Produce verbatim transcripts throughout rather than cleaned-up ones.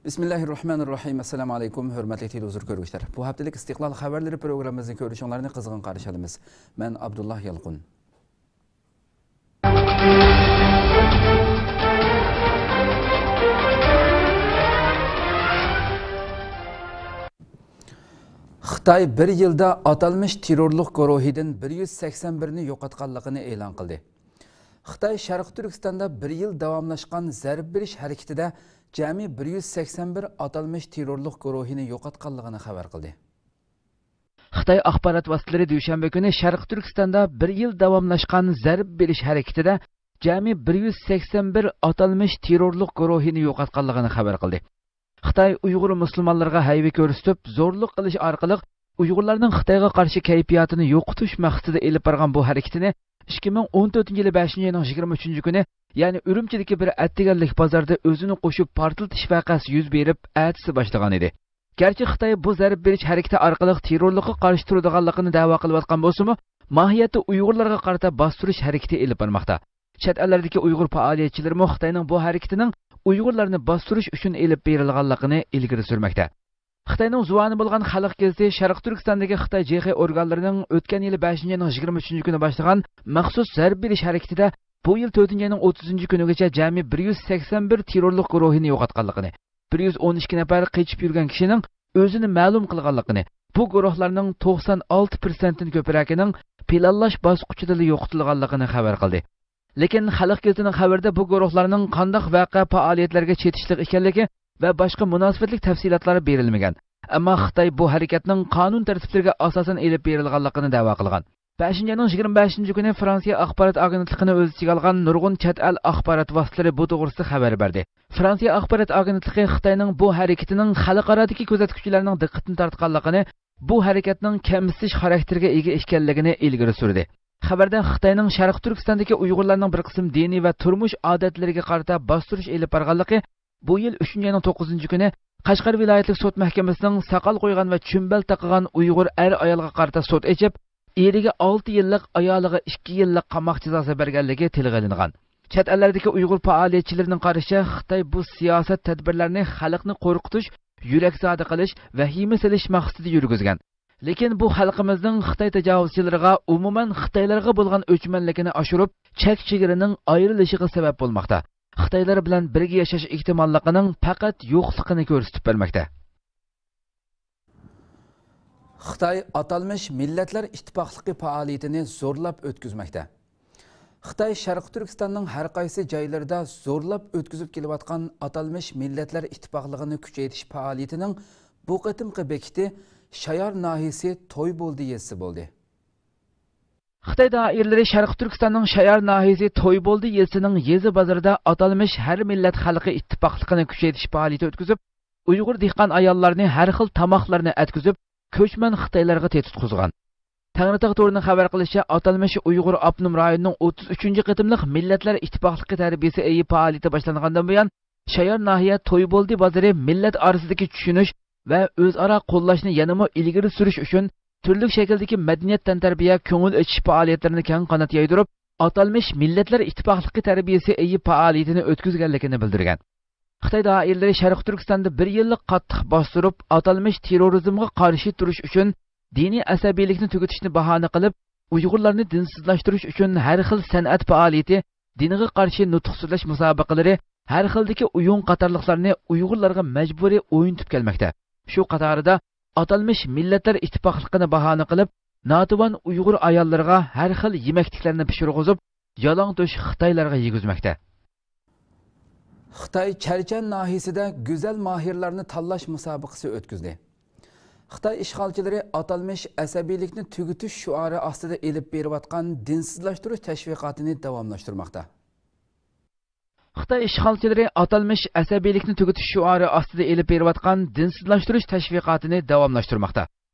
بىسمىللاھىررەھمانىررەھىم. ئەسسالامۇ ئەلەيكۇم، ھۆرمەتلىك تېلېۋىزور كۆرگۈچىلەر. بۇ ھەپتىلىك ئىستىقلال خەۋەرلىرى پروگراممىمىزنى كۆرۈشۈڭلارنى قىزغىن قارشى ئالىمىز. مەن ئابدۇللا يالقۇن. خىتاي بىر يىلدا ئاتالمىش تېررورلۇق گۇرۇھىدىن بىر يۈز سەكسەن بىرنى يوقاتقانلىقىنى ئېلان قىلدى. خىتاي شەرقىي تۈركىستاندا بىر يىل داۋاملاشقان زەربە بېرىش ھەرىكىتىدە جەمئىي بىر يۈز سەكسەن بىر ئاتالمىش تېررورلۇق گۇرۇھىنى يوقاتقانلىقىنى خەۋەر قىلدى. خىتاي ئاخبارات ۋاسىتىلىرى دۈشەنبە كۈنى شەرقىي تۈركىستاندا بىر يىل داۋاملاشقان زەربە بېرىش ھەرىكىتىدە جەمئىي بىر يۈز سەكسەن بىر ئاتالمىش تېررورلۇق گۇرۇھىنى يوقاتقانلىقىنى خەۋەر قىلدى. خىتاي ئۇيغۇر مۇسۇلمانلىرىغا ھەيۋە كۆرسىتىپ، زورلۇق قىلىش ئارقىلىق ئۇيغۇرلارنىڭ خىتايغا قارشى كەيپىياتىنى يوقىتىش مەقسىتىدە ئېلىپ بارغان بۇ ھەرىكىتىنى ئىككى مىڭ ئون تۆتىنچى يىلى بەشىنچى ئاينىڭ يىگىرمە ئۈچىنچى كۈنى، يەنى ئۈرۈمچىدىكى بىر ئەتىگەنلىك بازاردا ئۆزىنى قوشۇپ پارتلىتىش ۋەقەسى يۈز بېرىپ، ئەتىسى باشلىغان ئىدى. گەرچە خىتاي بۇ زەربە بېرىش ھەرىكىتى ئارقىلىق تېررورلۇققا قارشى تۇرىدىغانلىقىنى دەۋا قىلىۋاتقان بولسىمۇ، ماھىيەتتە ئۇيغۇرلارغا قارىتا باستۇرۇش ھەرىكىتى ئېلىپ بارماقتا. چەت ئەللەردىكى ئۇيغۇر پائالىيەتچىلىرىمۇ خىتاينىڭ بۇ ھەرىكىتىنىڭ ئۇيغۇرلارنى باستۇرۇش ئۈچۈن ئېلىپ بېرىلغانلىقىنى ئىلگىرى سۈرمەكتە. خىتاينىڭ زۇۋانى بولغان خەلق گېزىتى شەرقىي تۈركىستاندىكى خىتاي جېخې ئورگانلىرىنىڭ ئۆتكەن يىلى بەشىنچى ئاينىڭ يىگىرمە ئۈچىنچى كۈنى باشلىغان مەخسۇس زەربە بېرىش ھەرىكىتىدە بۇ يىل تۆتىنچى ئاينىڭ ئوتتۇزىنچى كۈنىگىچە جەمئىي بىر يۈز سەكسەن بىر تېررورلۇق گۇرۇھىنى يوقاتقانلىقىنى، بىر يۈز ئون ئىككى نەپەر قېچىپ يۈرگەن كىشىنىڭ ئۆزىنى مەلۇم قىلغانلىقىنى، بۇ گۇرۇھلارنىڭ توقسان ئالتە پىرسەنتتىن كۆپرەكىنىڭ پىلانلاش باسقۇچىدىلا يوقىتىلغانلىقىنى خەۋەر قىلدى. لېكىن خەلق گېزىتىنىڭ خەۋىرىدە بۇ گۇرۇھلارنىڭ قانداق ۋەقە پائالىيەتلەرگە چېتىشلىق ئىكەنلىكى ۋە باشقا مۇناسىۋەتلىك تەپسىلاتلار بېرىلمىگەن. ئەمما خىتاي بۇ ھەرىكەتنىڭ قانۇن تەرتىپلىرىگە ئاساسەن ئېلىپ بېرىلغانلىقىنى دەۋا قىلغان. بەشىنچى ئاينىڭ يىگىرمە بەشىنچى كۈنى فرانسىيە ئاخبارات ئاگېنتلىقىنى ئۆز ئىچىگە ئالغان نۇرغۇن چەت ئەل ئاخبارات ۋاسىتىلىرى بۇ توغرىسىدا خەۋەر بەردى. فرانسىيە ئاخبارات ئاگېنتلىقى خىتاينىڭ بۇ ھەرىكىتىنىڭ خەلقئارادىكى كۆزەتكۈچىلەرنىڭ دىققىتىنى تارتقانلىقىنى، بۇ ھەرىكەتنىڭ كەمسىتىش خاراكتېرىگە ئىگە ئىكەنلىكىنى ئىلگىرى سۈردى. خەۋەردە خىتاينىڭ شەرقىي تۈركىستاندىكى ئۇيغۇرلارنىڭ بىر قىسىم دىنىي ۋە تۇرمۇش ئادەتلىرىگە قارىتا باستۇرۇش ئېلىپ بارغانلىقى، بۇ يىل ئۈچىنچى ئاينىڭ توققۇزىنچى كۈنى قەشقەر ۋىلايەتلىك سوت مەھكىمىسىنىڭ ساقال قويغان ۋە چۈمبەل تاقىغان ئۇيغۇر ئەر-ئايالغا قارىتا سوت ئېچىپ، ئېرىگە ئالتە يىللىق، ئايالىغا ئىككى يىللىق قاماق جازاسى بەرگەنلىكى تىلغا ئېلىنغان. چەت ئەللەردىكى ئۇيغۇر پائالىيەتچىلىرىنىڭ قارىشىچە، خىتاي بۇ سىياسەت تەدبىرلەرنى خەلقنى قورقۇتۇش، يۈرەكزادە قىلىش، ۋەھىمە سېلىش مەقسىتىدە يۈرگۈزگەن. لېكىن بۇ خەلقىمىزنىڭ خىتاي تاجاۋۇزچىلىرىغا، ئومۇمەن خىتايلارغا بولغان ئۆچمەنلىكىنى ئاشۇرۇپ، چەك-چېگرىنىڭ ئايرىلىشىغا سەۋەب بولماقتا. خىتايلار بىلەن بىرگە ياشاش ئېھتىماللىقىنىڭ پەقەت يوقلۇقىنى كۆرسىتىپ بەرمەكتە. خىتاي ئاتالمىش مىللەتلەر ئىتتىپاقلىقى پائالىيىتىنى زورلاپ ئۆتكۈزمەكتە. خىتاي شەرقىي تۈركىستاننىڭ ھەر قايسى جايلىرىدا زورلاپ ئۆتكۈزۈپ كېلىۋاتقان ئاتالمىش مىللەتلەر ئىتتىپاقلىقىنى كۈچەيتىش پائالىيىتىنىڭ بۇ قېتىمقى بېكىتى شايار ناھىيەسى تويبولدى يېزىسى بولدى. خىتاي دائىرىلىرى شەرقىي تۈركىستاننىڭ شايار ناھىيەسى تويبولدى يېزىسىنىڭ يېزا بازىرىدا ئاتالمىش ھەر مىللەت خەلقى ئىتتىپاقلىقىنى كۈچەيتىش پائالىيىتى ئۆتكۈزۈپ، ئۇيغۇر دېھقان ئاياللارنى ھەر خىل تاماقلارنى ئەتكۈزۈپ، كۆچمەن خىتايلارغا تېتىتقۇزغان. تەڭرىتاغ تورىنىڭ خەۋەر قىلىشىچە، ئاتالمىش ئۇيغۇر ئاپتونوم رايونىنىڭ ئوتتۇز ئۈچىنچى قېتىملىق مىللەتلەر ئىتتىپاقلىقى تەربىيىسى ئېيى پائالىيىتى باشلانغاندىن بۇيان، شايار ناھىيە تويبولدى بازىرى مىللەت ئارىسىدىكى چۈشىنىش ۋە ئۆزئارا قوللاشنى يەنىمۇ ئىلگىرى سۈرۈش ئۈچۈن، تۈرلۈك شەكىلدىكى مەدەنىيەت تەنتەربىيە، كۆڭۈل ئېچىش پائالىيەتلىرىنى كەڭ قانات يايدۇرۇپ، ئاتالمىش مىللەتلەر ئىتتىپاقلىقى تەربىيىسى ئېيى پائالىيىتىنى ئۆتكۈزگەنلىكىنى بىلدۈرگەن. خىتاي دائىرىلىرى شەرقىي تۈركىستاندا بىر يىللىق قاتتىق باستۇرۇپ، ئاتالمىش تېررورىزمغا قارشى تۇرۇش ئۈچۈن دىنىي ئەسەبىيلىكنى تۈگىتىشنى باھانە قىلىپ، ئۇيغۇرلارنى دىنسىزلاشتۇرۇش ئۈچۈن ھەر خىل سەنئەت پائالىيىتى، دىنغا قارشى نۇتۇق سۆزلەش مۇسابىقىلىرى، ھەر خىلدىكى ئويۇن قاتارلىقلارنى ئۇيغۇرلارغا مەجبۇرىي ئوينىتىپ كەلمەكتە. شۇ قاتارىدا ئاتالمىش مىللەتلەر ئىتتىپاقلىقىنى باھانە قىلىپ، ناتىۋان ئۇيغۇر ئاياللىرىغا ھەر خىل يېمەكلىكلەرنى پىشۇرغۇزۇپ، يالاڭتۆش خىتايلارغا يېگۈزمەكتە. خىتاي چەرچەن ناھىيەسىدە گۈزەل ماھىرلارنى تاللاش مۇسابىقىسى ئۆتكۈزدى. خىتاي ئىشغالچىلىرى ئاتالمىش ئەسەبىيلىكنى تۈگىتىش شوئارى ئاستىدا ئېلىپ بېرىۋاتقان دىنسىزلاشتۇرۇش تەشۋىقاتىنى داۋاملاشتۇرماقتا. خىتاي ئىشغالچىلىرى ئاتالمىش ئەسەبىيلىكنى تۈگىتىش شوئارى ئاستىدا ئېلىپ بېرىۋاتقان دىنسىزلاشتۇرۇش تەشۋىقاتىنى داۋاملاشتۇرماقتا.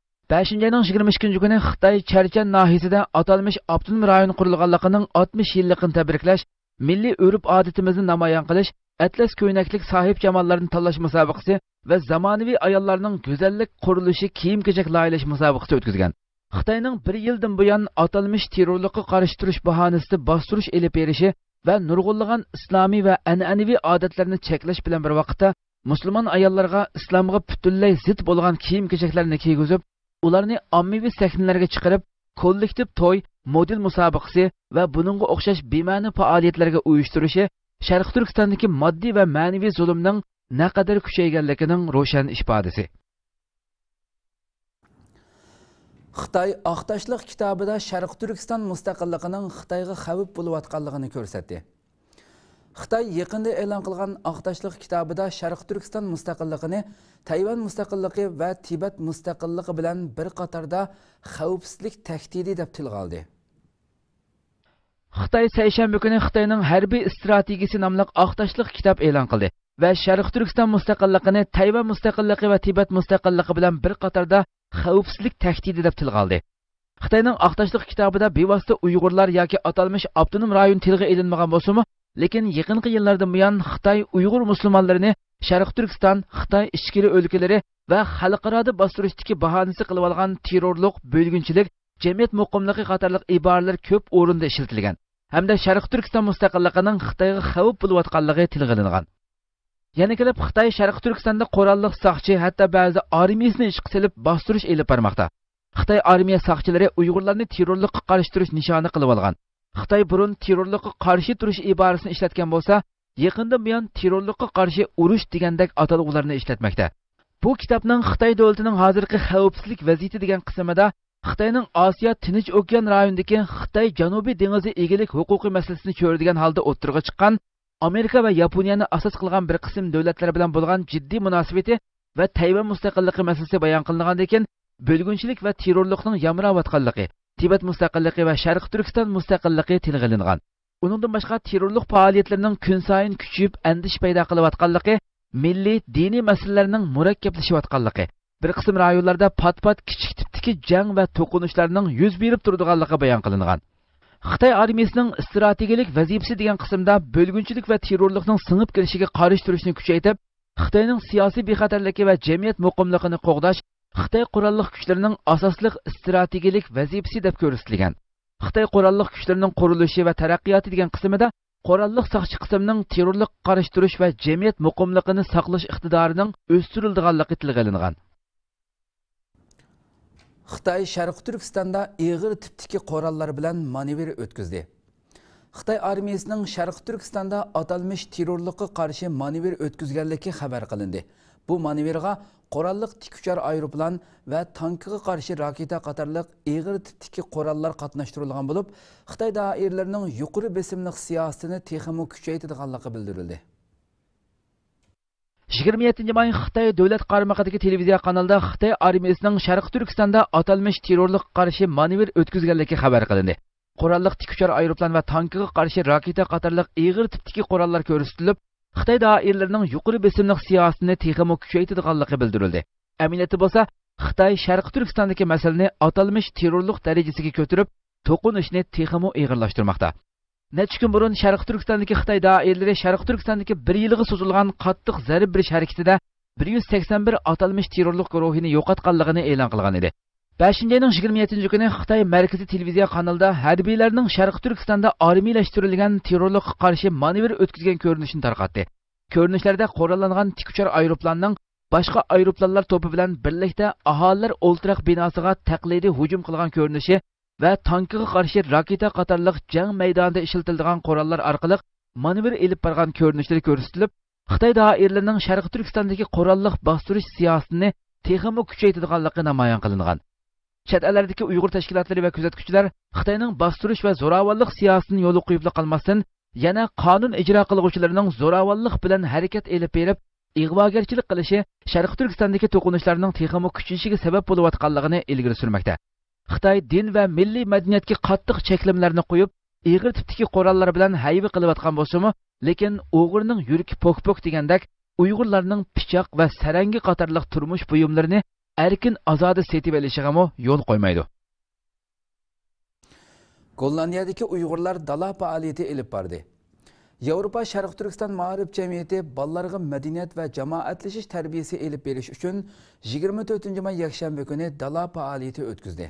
بەشىنچى ئاينىڭ يىگىرمە ئىككىنچى كۈنى خىتاي چەرچەن ناھىيەسىدە ئاتالمىش ئاپتونوم رايون قۇرۇلغانلىقىنىڭ ئاتمىش يىللىقىنى تەبرىكلەش، مىللىي ئۆرپ-ئادىتىمىزنى نامايان قىلىش، ئەتلەس كۆينەكلىك ساھىبجاماللارنى تاللاش مۇسابىقىسى ۋە زامانىۋى ئاياللارنىڭ گۈزەللىك قۇرۇلۇشى كىيىم-كېچەك لايىھەلەش مۇسابىقىسى ئۆتكۈزگەن. خىتاينىڭ بىر يىلدىن بۇيان ئاتالمىش تېررورلۇققا قارشى تۇرۇش باھانىسىدا باستۇرۇش ئېلىپ بېرىشى ۋە نۇرغۇنلىغان ئىسلامىي ۋە ئەنئەنىۋى ئادەتلەرنى چەكلەش بىلەن بىر ۋاقىتتا، مۇسۇلمان ئاياللارغا ئىسلامغا پۈتۈنلەي زىت بولغان كىيىم-كېچەكلەرنى كىيگۈزۈپ، ئۇلارنى ئاممىۋى سەھنىلەرگە چىقىرىپ، كوللېكتىپ توي، مودېل مۇسابىقىسى ۋە بۇنىڭغا ئوخشاش بىمەنە پائالىيەتلەرگە ئۇيۇشتۇرۇشى شەرقىي تۈركىستاندىكى ماددىي ۋە مەنىۋى زۇلۇمنىڭ نەقەدەر كۈچەيگەنلىكىنىڭ روشەن ئىپادىسى. خىتاي ئاق تاشلىق كىتابىدا شەرقىي تۈركىستان مۇستەقىللىقىنىڭ خىتايغا خەۋپ بولۇۋاتقانلىقىنى كۆرسەتتى. خىتاي يېقىندا ئېلان قىلغان ئاق تاشلىق كىتابىدا شەرقىي تۈركىستان مۇستەقىللىقىنى تەيۋەن مۇستەقىللىقى ۋە تىبەت مۇستەقىللىقى بىلەن بىر قاتاردا خەۋپسىزلىك تەھدىتى دەپ تىلغا ئالدى. خىتاي سەيشەنبە كۈنى خىتاينىڭ ھەربىي ئىستراتېگىيىسى ناملىق ئاق تاشلىق كىتاب ئېلان قىلدى ۋە شەرقىي تۈركىستان مۇستەقىللىقىنى تەيۋەن مۇستەقىللىقى ۋە تىبەت مۇستەقىللىقى بىلەن بىر قاتاردا خەۋپسىزلىك تەھدىتى دەپ تىلغا ئالدى. خىتاينىڭ ئاق تاشلىق كىتابىدا بىۋاسىتە ئۇيغۇرلار ياكى ئاتالمىش ئاپتونوم رايون تىلغا ئېلىنمىغان بولسىمۇ، لېكىن يېقىنقى يىللاردىن بۇيان خىتاي ئۇيغۇر مۇسۇلمانلىرىنى شەرقىي تۈركىستان، خىتاي ئىچكىرى ئۆلكىلىرى ۋە خەلقئارادا باستۇرۇشتىكى باھانىسى قىلىۋالغان تېررورلۇق، بۆلگۈنچىلىك، جەمئىيەت مۇقىملىقى قاتارلىق ئىبارىلەر كۆپ ئورۇندا ئىشلىتىلگەن ھەمدە شەرقىي تۈركىستان مۇستەقىللىقىنىڭ خىتايغا خەۋپ بولۇۋاتقانلىقى تىلغا ئېلىنغان. يەنە كېلىپ خىتاي شەرقىي تۈركىستاندا قوراللىق ساقچى، ھەتتا بەزى ئارمىيىسىنى ئىشقا سېلىپ باستۇرۇش ئېلىپ بارماقتا. خىتاي ئارمىيە ساقچىلىرى ئۇيغۇرلارنى تېررورلۇققا قارشى تۇرۇش نىشانى قىلىۋالغان. خىتاي بۇرۇن تېررورلۇققا قارشى تۇرۇش ئىبارىسىنى ئىشلەتكەن بولسا، يېقىندىن بۇيان تېررورلۇققا قارشى ئۇرۇش دېگەندەك ئاتالغۇلارنى ئىشلەتمەكتە. بۇ كىتابنىڭ خىتاي دۆلىتىنىڭ ھازىرقى خەۋپسىزلىك ۋەزىيىتى دېگەن قىسمىدا خىتاينىڭ ئاسىيا تىنچ ئوكيان رايونىدىكى خىتاي جەنۇبىي دېڭىزى ئىگىلىك ھوقۇقى مەسىلىسىنى چۆرىدىگەن ھالدا ئوتتۇرىغا چىققان ئامېرىكا ۋە ياپونىيەنى ئاساس قىلغان بىر قىسىم دۆلەتلەر بىلەن بولغان جىددىي مۇناسىۋىتى ۋە تەيۋەن مۇستەقىللىقى مەسىلىسى بايان قىلىنغاندىن كېيىن، بۆلگۈنچىلىك ۋە تېررورلۇقنىڭ يامراۋاتقانلىقى، تىبەت مۇستەقىللىقى ۋە شەرقىي تۈركىستان مۇستەقىللىقى تىلغا ئېلىنغان. ئۇنىڭدىن باشقا، تېررورلۇق پائالىيەتلىرىنىڭ كۈنسايىن كۈچىيىپ، ئەندىشە پەيدا قىلىۋاتقانلىقى، مىللىي، دىنىي مەسىلىلەرنىڭ مۇرەككەپلىشىۋاتقانلىقى، بىر قىسىم رايونلاردا پات-پات كىچىك تىپتىكى جەڭ ۋە توقۇنۇشلارنىڭ يۈز بېرىپ تۇرىدىغانلىقى بايان قىلىنغان. خىتاي ئارمىيىسىنىڭ ئىستراتېگىيەلىك ۋەزىپىسى دېگەن قىسىمدا بۆلگۈنچىلىك ۋە تېررورلۇقنىڭ سىڭىپ كىرىشىگە قارشى تۇرۇشنى كۈچەيتىپ، خىتاينىڭ سىياسىي بىخەتەرلىكى ۋە جەمئىيەت مۇقىملىقىنى قوغداش خىتاي قوراللىق كۈچلىرىنىڭ ئاساسلىق ئىستراتېگىيەلىك ۋەزىپىسى دەپ كۆرسىتىلگەن. خىتاي قوراللىق كۈچلىرىنىڭ قۇرۇلۇشى ۋە تەرەققىياتى دېگەن قىسمىدا قوراللىق ساقچى قىسىمنىڭ تېررورلۇققا قارشى تۇرۇش ۋە جەمئىيەت مۇقىملىقىنى ساقلاش ئىقتىدارىنىڭ ئۆستۈرۈلىدىغانلىقى تىلغا ئېلىنغان. خىتاي شەرقىي تۈركىستاندا ئېغىر تىپتىكى قوراللار بىلەن مانېۋىر ئۆتكۈزدى. خىتاي ئارمىيىسىنىڭ شەرقىي تۈركىستاندا ئاتالمىش تېررورلۇققا قارشى مانېۋىر ئۆتكۈزگەنلىكى خەۋەر قىلىندى. بۇ مانېۋىرغا قوراللىق تىك ئۇچار ئايروپىلان ۋە تانكىغا قارشى راكېتا قاتارلىق ئېغىر تىپتىكى قوراللار قاتناشتۇرۇلغان بولۇپ، خىتاي دائىرىلىرىنىڭ يۇقىرى بېسىملىق سىياسىتىنى تېخىمۇ كۈچەيتىدىغانلىقى بىلدۈرۈلدى. يىگىرمە يەتتىنچى ماي خىتاي دۆلەت قارمىقىدىكى تېلېۋىزىيە قانىلىدا خىتاي ئارمىيىسىنىڭ شەرقىي تۈركىستاندا ئاتالمىش تېررورلۇققا قارشى مانېۋىر ئۆتكۈزگەنلىكى خەۋەر قىلىندى. قوراللىق تىك ئۇچار ئايروپىلان ۋە تانكىغا قارشى راكېتا قاتارلىق ئېغىر تىپتىكى قوراللار كۆرسىتىلىپ، خىتاي دائىرىلىرىنىڭ يۇقىرى بېسىملىق سىياسىتىنى تېخىمۇ كۈچەيتىدىغانلىقى بىلدۈرۈلدى. ئەمەلىيەتتە بولسا، خىتاي شەرقىي تۈركىستاندىكى مەسىلىنى ئاتالمىش تېررورلۇق دەرىجىسىگە كۆتۈرۈپ، توقۇنۇشنى تېخىمۇ ئېغىرلاشتۇرماقتا. نەچچە كۈن بۇرۇن شەرقىي تۈركىستاندىكى خىتاي دائىرىلىرى شەرقىي تۈركىستاندىكى بىر يىلغا سوزۇلغان قاتتىق زەربە بېرىش ھەرىكىتىدە بىر يۈز سەكسەن بىر ئاتالمىش تېررورلۇق گۇرۇھىنى يوقاتقانلىقىنى ئېلان قىلغان ئىدى. بەشىنچى ئاينىڭ يىگىرمە يەتتىنچى كۈنى خىتاي مەركىزىي تېلېۋىزىيە قانىلىدا ھەربىيلەرنىڭ شەرقىي تۈركىستاندا ئارمىيلەشتۈرۈلگەن تېررورلۇققا قارشى مانېۋىر ئۆتكۈزگەن كۆرۈنۈشىنى تارقاتتى. كۆرۈنۈشلەردە قوراللانغان تىك ئۇچار ئايروپىلاننىڭ باشقا ئايروپىلانلار توپى بىلەن بىرلىكتە ئاھالىلەر ئولتۇراق بىناسىغا تەقلىدىي ھۇجۇم قىلغان كۆرۈنۈشى ۋە تانكىغا قارشى راكېتا قاتارلىق جەڭ مەيدانىدا ئىشلىتىلىدىغان قوراللار ئارقىلىق مانېۋىر ئېلىپ بارغان كۆرۈنۈشلىرى كۆرسىتىلىپ، خىتاي دائىرىلىرىنىڭ شەرقىي تۈركىستاندىكى قوراللىق باستۇرۇش سىياسىتىنى تېخىمۇ كۈچەيتىدىغانلىقى نامايان قىلىنغان. چەت ئەللەردىكى ئۇيغۇر تەشكىلاتلىرى ۋە كۆزەتكۈچىلەر خىتاينىڭ باستۇرۇش ۋە زوراۋانلىق سىياسىتىنى يولغا قويۇپلا قالماستىن، يەنە قانۇن ئىجرا قىلغۇچىلىرىنىڭ زوراۋانلىق بىلەن ھەرىكەت ئېلىپ بېرىپ، ئىغۋاگەرچىلىك قىلىشى شەرقىي تۈركىستاندىكى توقۇنۇشلارنىڭ تېخىمۇ كۈچىيىشىگە سەۋەب بولۇۋاتقانلىقىنى ئىلگىرى سۈرمەكتە. خىتاي دىن ۋە مىللىي مەدەنىيەتكە قاتتىق چەكلىمىلەرنى قويۇپ، ئېغىر تىپتىكى قوراللار بىلەن ھەيۋە قىلىۋاتقان بولسىمۇ، لېكىن ئوغرىنىڭ يۈرىكى پوك-پوك دېگەندەك، ئۇيغۇرلارنىڭ پىچاق ۋە سەرەڭگە قاتارلىق تۇرمۇش بۇيۇملىرىنى ئەركىن-ئازادە سېتىۋېلىشىغىمۇ يول قويمايدۇ. گوللاندىيەدىكى ئۇيغۇرلار دالا پائالىيىتى ئېلىپ باردى. ياۋروپا شەرقىي تۈركىستان مائارىپ جەمئىيىتى بالىلارغا مەدەنىيەت ۋە جامائەتلىشىش تەربىيىسى ئېلىپ بېرىش ئۈچۈن يىگىرمە تۆتىنچى ماي يەكشەنبە كۈنى دالا پائالىيىتى ئۆتكۈزدى.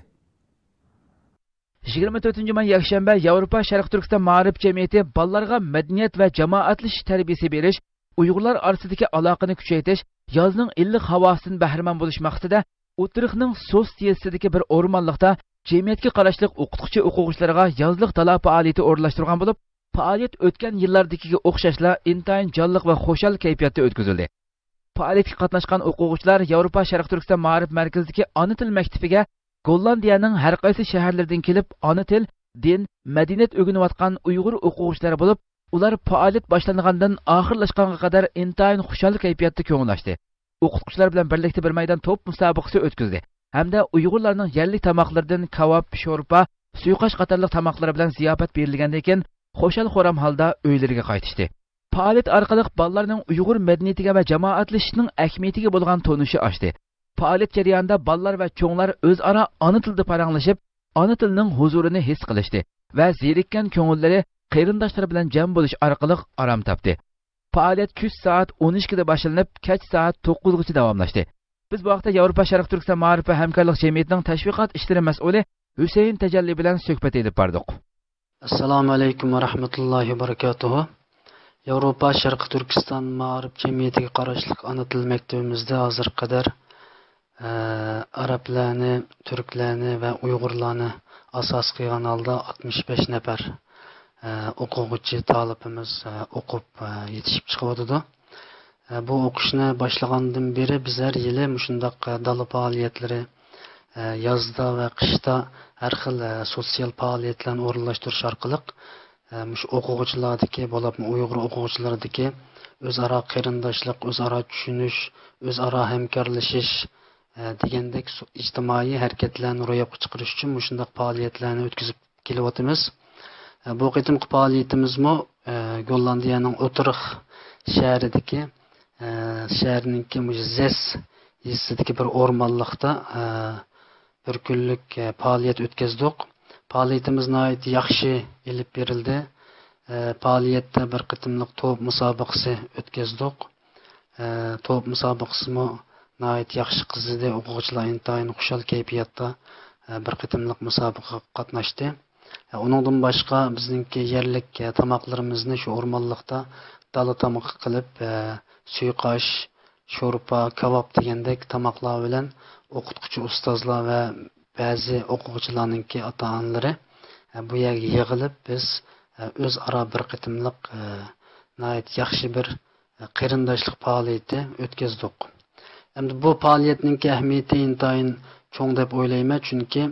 يىگىرمە تۆتىنچى ماي يەكشەنبە ياۋروپا شەرقىي تۈركىستان مائارىپ جەمئىيىتى بالىلارغا مەدەنىيەت ۋە جامائەتلىشىش تەربىيىسى بېرىش، ئۇيغۇرلار ئارىسىدىكى ئالاقىنى كۈچەيتىش، يازنىڭ ئىللىق ھاۋاسىدىن بەھرىمەن بولۇش مەقسىتىدە ئۇترىخنىڭ سوست يېزىسىدىكى بىر ئورمانلىقتا جەمئىيەتكە قاراشلىق ئوقۇتقۇچى ئوقۇغۇچىلارغا يازلىق دالا پائالىيىتى ئورۇنلاشتۇرغان بولۇپ، پائالىيەت ئۆتكەن يىللاردىكىگە ئوخشاشلا ئىنتايىن جانلىق ۋە خۇشال كەيپىياتتا ئۆتكۈزۈلدى. پائالىيەتكە قاتناشقان ئوقۇغۇچىلار ياۋروپا شەرقىي تۈركىستان مائارىپ مەركىزىدىكى ئانا تىل مەكتىپىگە گوللاندىيەنىڭ ھەر قايسى شەھەرلىرىدىن كېلىپ، ئانا تىل، دىن، مەدەنىيەت ئۆگىنىۋاتقان ئۇيغۇر ئوقۇغۇچىلار بولۇپ، ئۇلار پائالىيەت باشلانغاندىن ئاخىرلاشقانغا قەدەر ئىنتايىن خۇشال كەيپىياتتا كۆڭۈل ئاچتى. ئوقۇتقۇچىلار بىلەن بىرلىكتە بىر مەيدان توپ مۇسابىقىسى ئۆتكۈزدى ھەمدە ئۇيغۇرلارنىڭ يەرلىك تاماقلىرىدىن كاۋاپ، شورپا، سۇيۇقئاش قاتارلىق تاماقلار بىلەن زىياپەت بېرىلگەندىن كېيىن، خۇشال-خۇرام ھالدا ئۆيلىرىگە قايتىشتى. پائالىيەت ئارقىلىق بالىلارنىڭ ئۇيغۇر مەدەنىيىتىگە ۋە جامائەتلىشىشنىڭ ئەھمىيىتىگە بولغان تونۇشى ئاشتى. پائالىيەت جەريانىدا بالىلار ۋە چوڭلار ئۆزئارا ئانا تىلدا پاراڭلىشىپ، ئانا تىلنىڭ ھۇزۇرىنى ھېس قىلىشتى ۋە زېرىككەن كۆڭۈللىرى قېرىنداشلىرى بىلەن جەم بولۇش ئارقىلىق ئارام تاپتى. پائالىيەت چۈش سائەت ئون ئىككىدە باشلىنىپ، كەچ سائەت توققۇزغىچە داۋاملاشتى. بىز بۇ ھەقتە ياۋروپا شەرقىي تۈركىستان مائارىپ ۋە ھەمكارلىق جەمئىيىتىنىڭ تەشۋىقات ئىشلىرى مەسئۇلى ھۈسەيىن تەجەللى بىلەن سۆھبەت ئېلىپ باردۇق. ئەسسالامۇ ئەلەيكۇم ۋە رەھمەتۇللاھى ۋە بەرىكاتۇھۇ. ياۋروپا شەرقىي تۈركىستان مائارىپ جەمئىيىتىگە قاراشلىق ئانا تىل مەكتىۋىمىزدە ھازىرغا قەدەر، ئە، ئەرەبلەرنى، تۈركلەرنى ۋە ئۇيغۇرلارنى ئاساس قىلغان ھالدا ئاتمىش بەش نەپەر، ئە، ئوقۇغۇچى تالىپىمىز، ئە، ئوقۇپ، ئە، يېتىشىپ چىقىۋاتىدۇ. ئە، بۇ ئوقۇشنى باشلىغاندىن بېرى بىز ھەر يىلى مۇشۇنداق، ئە، دالا پائالىيەتلىرى، ئە، يازدا ۋە قىشتا ھەر خىل، ئە، سوتسىيال پائالىيەتلەرنى ئورۇنلاشتۇرۇش ئارقىلىق، ئە، مۇشۇ ئوقۇغۇچىلاردىكى، بولۇپمۇ ئۇيغۇر ئوقۇغۇچىلاردىكى ئۆزئارا قېرىنداشلىق، ئۆزئارا چۈشىنىش، ئۆزئارا ھەمكارلىشىش، ئە، دېگەندەك سو-، ئىجتىمائىي ھەرىكەتلەرنى روياپقا چىقىرىش ئۈچۈن مۇشۇنداق پائالىيەتلەرنى ئۆتكۈزۈپ كېلىۋاتىمىز. ئە، بۇ قېتىمقى پائالىيىتىمىزمۇ، ئە، گوللاندىيەنىڭ ئۇترېخ شەھىرىدىكى، ئە، شەھەرنىڭكى مۇشۇ زەس يېزىسىدىكى بىر ئورمانلىقتا، ئە، بىر كۈنلۈك، ئە، پائالىيەت ئۆتكۈزدۇق. پائالىيىتىمىز ناھايىتى ياخشى ئېلىپ بېرىلدى. ئە، پائالىيەتتە بىر قېتىملىق توپ مۇسابىقىسى ئۆتكۈزدۇق. ئە، توپ مۇسابىقىسىمۇ ناھايىتى ياخشى قىزىدى. ئوقۇغۇچىلار ئىنتايىن خۇشال كەيپىياتتا، ئە، بىر قېتىملىق مۇسابىقىگە قاتناشتى. ئە، ئۇنىڭدىن باشقا بىزنىڭكى يەرلىك، ئە، تاماقلىرىمىزنى شۇ ئورمانلىقتا دالا تامىقى قىلىپ، ئە، سۇيۇقئاش، شورپا، كاۋاپ دېگەندەك تاماقلار بىلەن ئوقۇتقۇچى ئۇستازلار ۋە بەزى ئوقۇغۇچىلارنىڭكى ئاتا-ئانىلىرى، ئە، بۇ يەرگە يىغىلىپ، بىز، ئە، ئۆزئارا بىر قېتىملىق، ئە، ناھايىتى ياخشى بىر، ئە، قېرىنداشلىق پائالىيىتى ئۆتكۈزدۇق. ئەمدى بۇ پائالىيەتنىڭكى ئەھمىيىتى ئىنتايىن چوڭ دەپ ئويلايمەن، چۈنكى،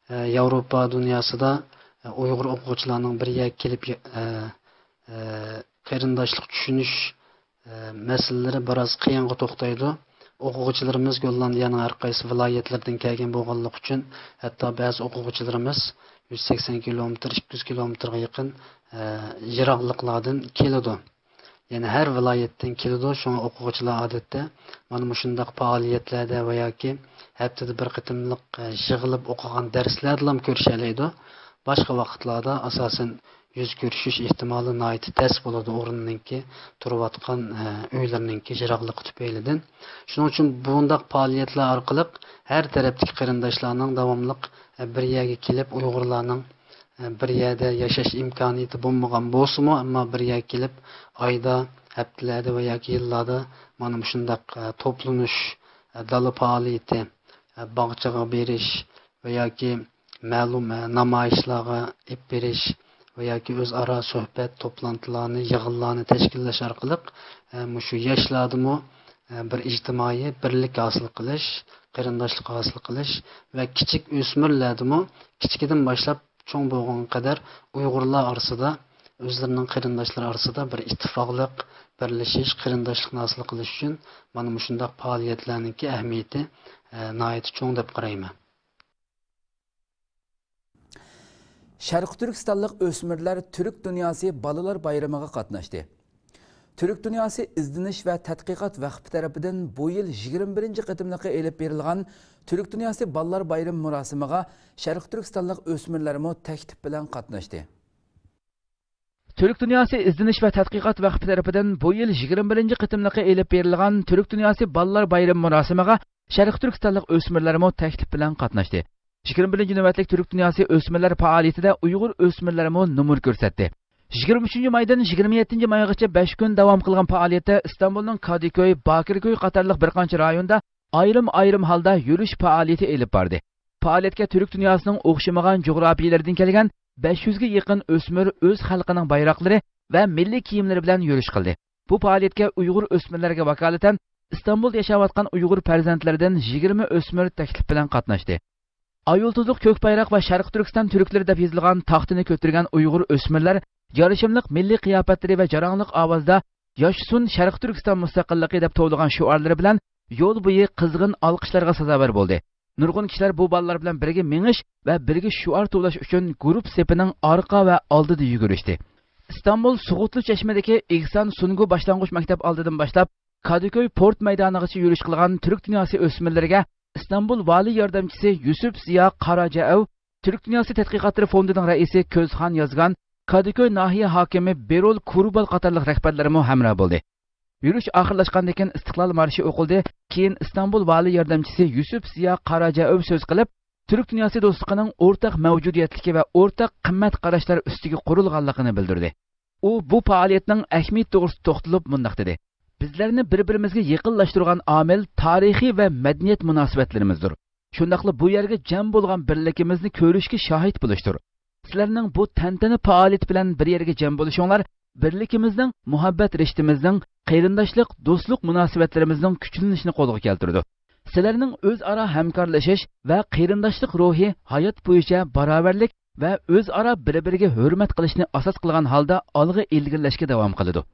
ئە، ياۋروپا دۇنياسىدا، ئە، ئۇيغۇر ئوقۇغۇچىلارنىڭ بىر يەرگە كېلىپ، ئە، ئە، قېرىنداشلىق چۈشىنىش، ئە، مەسىلىلىرى بىراز قىيىنغا توختايدۇ. ئوقۇغۇچىلىرىمىز گوللاندىيەنىڭ ھەر قايسى ۋىلايەتلىرىدىن كەلگەن بولغانلىقى ئۈچۈن، ھەتتا بەزى ئوقۇغۇچىلىرىمىز يۈز سەكسەن كىلومېتىر، ئىككى يۈز كىلومېتىرغا يېقىن، ئە، يىراقلىقلاردىن كېلىدۇ. يەنى ھەر ۋىلايەتتىن كېلىدۇ. شۇڭا ئوقۇغۇچىلار ئادەتتە مانا مۇشۇنداق پائالىيەتلەردە ۋە ياكى ھەپتىدە بىر قېتىملىق، ئە، يىغىلىپ ئوقۇغان دەرسلەردىلا كۆرۈشەلەيدۇ. باشقا ۋاقىتلاردا ئاساسەن يۈز كۆرۈشۈش ئېھتىمالى ناھايىتى تەس بولىدۇ، ئورنىنىڭكى، تۇرۇۋاتقان، ئە، ئۆيلىرىنىڭكى يىراقلىقى تۈپەيلىدىن. شۇنىڭ ئۈچۈن بۇنداق پائالىيەتلەر ئارقىلىق ھەر تەرەپتىكى قېرىنداشلارنىڭ داۋاملىق، ئە، بىر يەرگە كېلىپ، ئۇيغۇرلارنىڭ، ئە، بىر يەردە ياشاش ئىمكانىيىتى بولمىغان بولسىمۇ، ئەمما بىر يەرگە كېلىپ، ئايدا، ھەپتىلەردە ۋە ياكى يىللاردا مانا مۇشۇنداق، ئە، توپلىنىش، ئە، دالا پائالىيىتى، ئە، باغچىغا بېرىش ۋە ياكى مەلۇم، ئە، نامايىشلارغا ئېلىپ بېرىش ۋە ياكى ئۆزئارا سۆھبەت، توپلانتىلارنى، يىغىنلارنى تەشكىللەش ئارقىلىق، ئە، مۇشۇ ياشلاردىمۇ، ئە، بىر ئىجتىمائىي بىرلىك ھاسىل قىلىش، قېرىنداشلىق ھاسىل قىلىش ۋە كىچىك ئۆسمۈرلەردىمۇ كىچىكىدىن باشلاپ چوڭ بولغانغا قەدەر ئۇيغۇرلار ئارىسىدا، ئۆزلىرىنىڭ قېرىنداشلىرى ئارىسىدا بىر ئىتتىپاقلىق، بىرلىشىش، قېرىنداشلىقنى ھاسىل قىلىش ئۈچۈن مانا مۇشۇنداق پائالىيەتلەرنىڭكى ئەھمىيىتى، ئە، ناھايىتى چوڭ دەپ قارايمەن. شەرقىي تۈركىستانلىق ئۆسمۈرلەر تۈرك دۇنياسى بالىلار بايرىمىغا قاتناشتى. تۈرك دۇنياسى ئىزدىنىش ۋە تەتقىقات ۋەقپى تەرىپىدىن بۇ يىل يىگىرمە بىرىنچى قېتىملىقى ئېلىپ بېرىلغان تۈرك دۇنياسى بالىلار بايرىمى مۇراسىمىغا شەرقىي تۈركىستانلىق ئۆسمۈرلەرمۇ تەكلىپ بىلەن قاتناشتى. تۈرك دۇنياسى ئىزدىنىش ۋە تەتقىقات ۋەقپى تەرىپىدىن بۇ يىل يىگىرمە بىرىنچى قېتىملىقى ئېلىپ بېرىلغان تۈرك دۇنياسى بالىلار بايرىمى مۇراسىمىغا شەرقىي تۈركىستانلىق ئۆسمۈرلەرمۇ تەكلىپ بىلەن قاتناشتى. يىگىرمە بىرىنچى نۆۋەتلىك تۈرك دۇنياسى ئۆسمۈرلەر پائالىيىتىدە ئۇيغۇر ئۆسمۈرلەرمۇ نومۇر كۆرسەتتى. يىگىرمە ئۈچىنچى مايدىن يىگىرمە يەتتىنچى مايغىچە بەش كۈن داۋام قىلغان پائالىيەتتە ئىستانبۇلنىڭ كادىكۆي، باكىركۆي قاتارلىق بىر قانچە رايوندا ئايرىم-ئايرىم ھالدا يۈرۈش پائالىيىتى ئېلىپ باردى. پائالىيەتكە تۈرك دۇنياسىنىڭ ئوخشىمىغان جۇغراپىيىلىرىدىن كەلگەن بەش يۈزگە يېقىن ئۆسمۈر ئۆز خەلقىنىڭ بايراقلىرى ۋە مىللىي كىيىملىرى بىلەن يۈرۈش قىلدى. بۇ پائالىيەتكە ئۇيغۇر ئۆسمۈرلەرگە ۋاكالىتەن ئىستانبۇلدا ياشاۋاتقان ئۇيغۇر پەرزەنتلىرىدىن يىگىرمە ئۆسمۈر تەكلىپ بىلەن قاتناشتى. ئاي يۇلتۇزلۇق كۆك بايراق ۋە شەرقىي تۈركىستان تۈركلىرى دەپ يېزىلغان تاختىنى كۆتۈرگەن ئۇيغۇر ئۆسمۈرلەر يارىشىملىق مىللىي قىياپەتلىرى ۋە جاراڭلىق ئاۋازدا «ياشىسۇن شەرقىي تۈركىستان مۇستەقىللىقى» دەپ توۋلىغان شوئارلىرى بىلەن يول بويى قىزغىن ئالقىشلارغا سازاۋەر بولدى. نۇرغۇن كىشىلەر بۇ بالىلار بىلەن بىرگە مېڭىش ۋە بىرگە شوئار توۋلاش ئۈچۈن گۇرۇپپا سېپىنىڭ ئارقا ۋە ئالدىدا يۈگۈرۈشتى. ئىستانبۇل سۇغۇتلۇ چەشمىدىكى ئېھسان سۇنگۇ باشلانغۇچ مەكتەپ ئالدىدىن باشلاپ، كادىكۆي پورت مەيدانىغىچە يۈرۈش قىلغان تۈرك دۇنياسى ئۆسمۈرلىرىگە ئىستانبۇل ۋالىي ياردەمچىسى يۈسۈپ زىيا قاراجائوۋ، تۈرك دۇنياسى تەتقىقاتلىرى فوندىنىڭ رەئىسى كۆزخان يازغان، كادىكۆي ناھىيە ھاكىمى بېرول كۇرۇبال قاتارلىق رەھبەرلەرمۇ ھەمراھ بولدى. يۈرۈش ئاخىرلاشقاندىن كېيىن ئىستىقلال مارشى ئوقۇلدى. كېيىن ئىستانبۇل ۋالىي ياردەمچىسى يۈسۈپ زىيا قاراجائوۋ سۆز قىلىپ، تۈرك دۇنياسى دوستلۇقىنىڭ ئورتاق مەۋجۇدىيەتلىكى ۋە ئورتاق قىممەت قاراشلار ئۈستىگە قۇرۇلغانلىقىنى بىلدۈردى. ئۇ بۇ پائالىيەتنىڭ ئەھمىيىتى توغرىسىدا توختىلىپ مۇنداق دېدى: «بىزلەرنى بىر-بىرىمىزگە يېقىنلاشتۇرغان ئامىل تارىخىي ۋە مەدەنىيەت مۇناسىۋەتلىرىمىزدۇر. شۇنداقلا بۇ يەرگە جەم بولغان بىرلىكىمىزنى كۆرۈشكە شاھىت بولۇشتۇر. سىلەرنىڭ بۇ تەنتەنە پائالىيىتى بىلەن بىر يەرگە جەم بولۇشۇڭلار بىرلىكىمىزنىڭ، مۇھەببەت رىشتىمىزنىڭ، قېرىنداشلىق، دوستلۇق مۇناسىۋەتلىرىمىزنىڭ كۈچلىنىشىنى قولغا كەلتۈرىدۇ. سىلەرنىڭ ئۆزئارا ھەمكارلىشىش ۋە قېرىنداشلىق روھى ھايات بويىچە باراۋەرلىك ۋە ئۆزئارا بىر-بىرىگە ھۆرمەت قىلىشنى ئاساس قىلغان ھالدا ئالغا ئىلگىرىلەشكە داۋام قىلىدۇ.»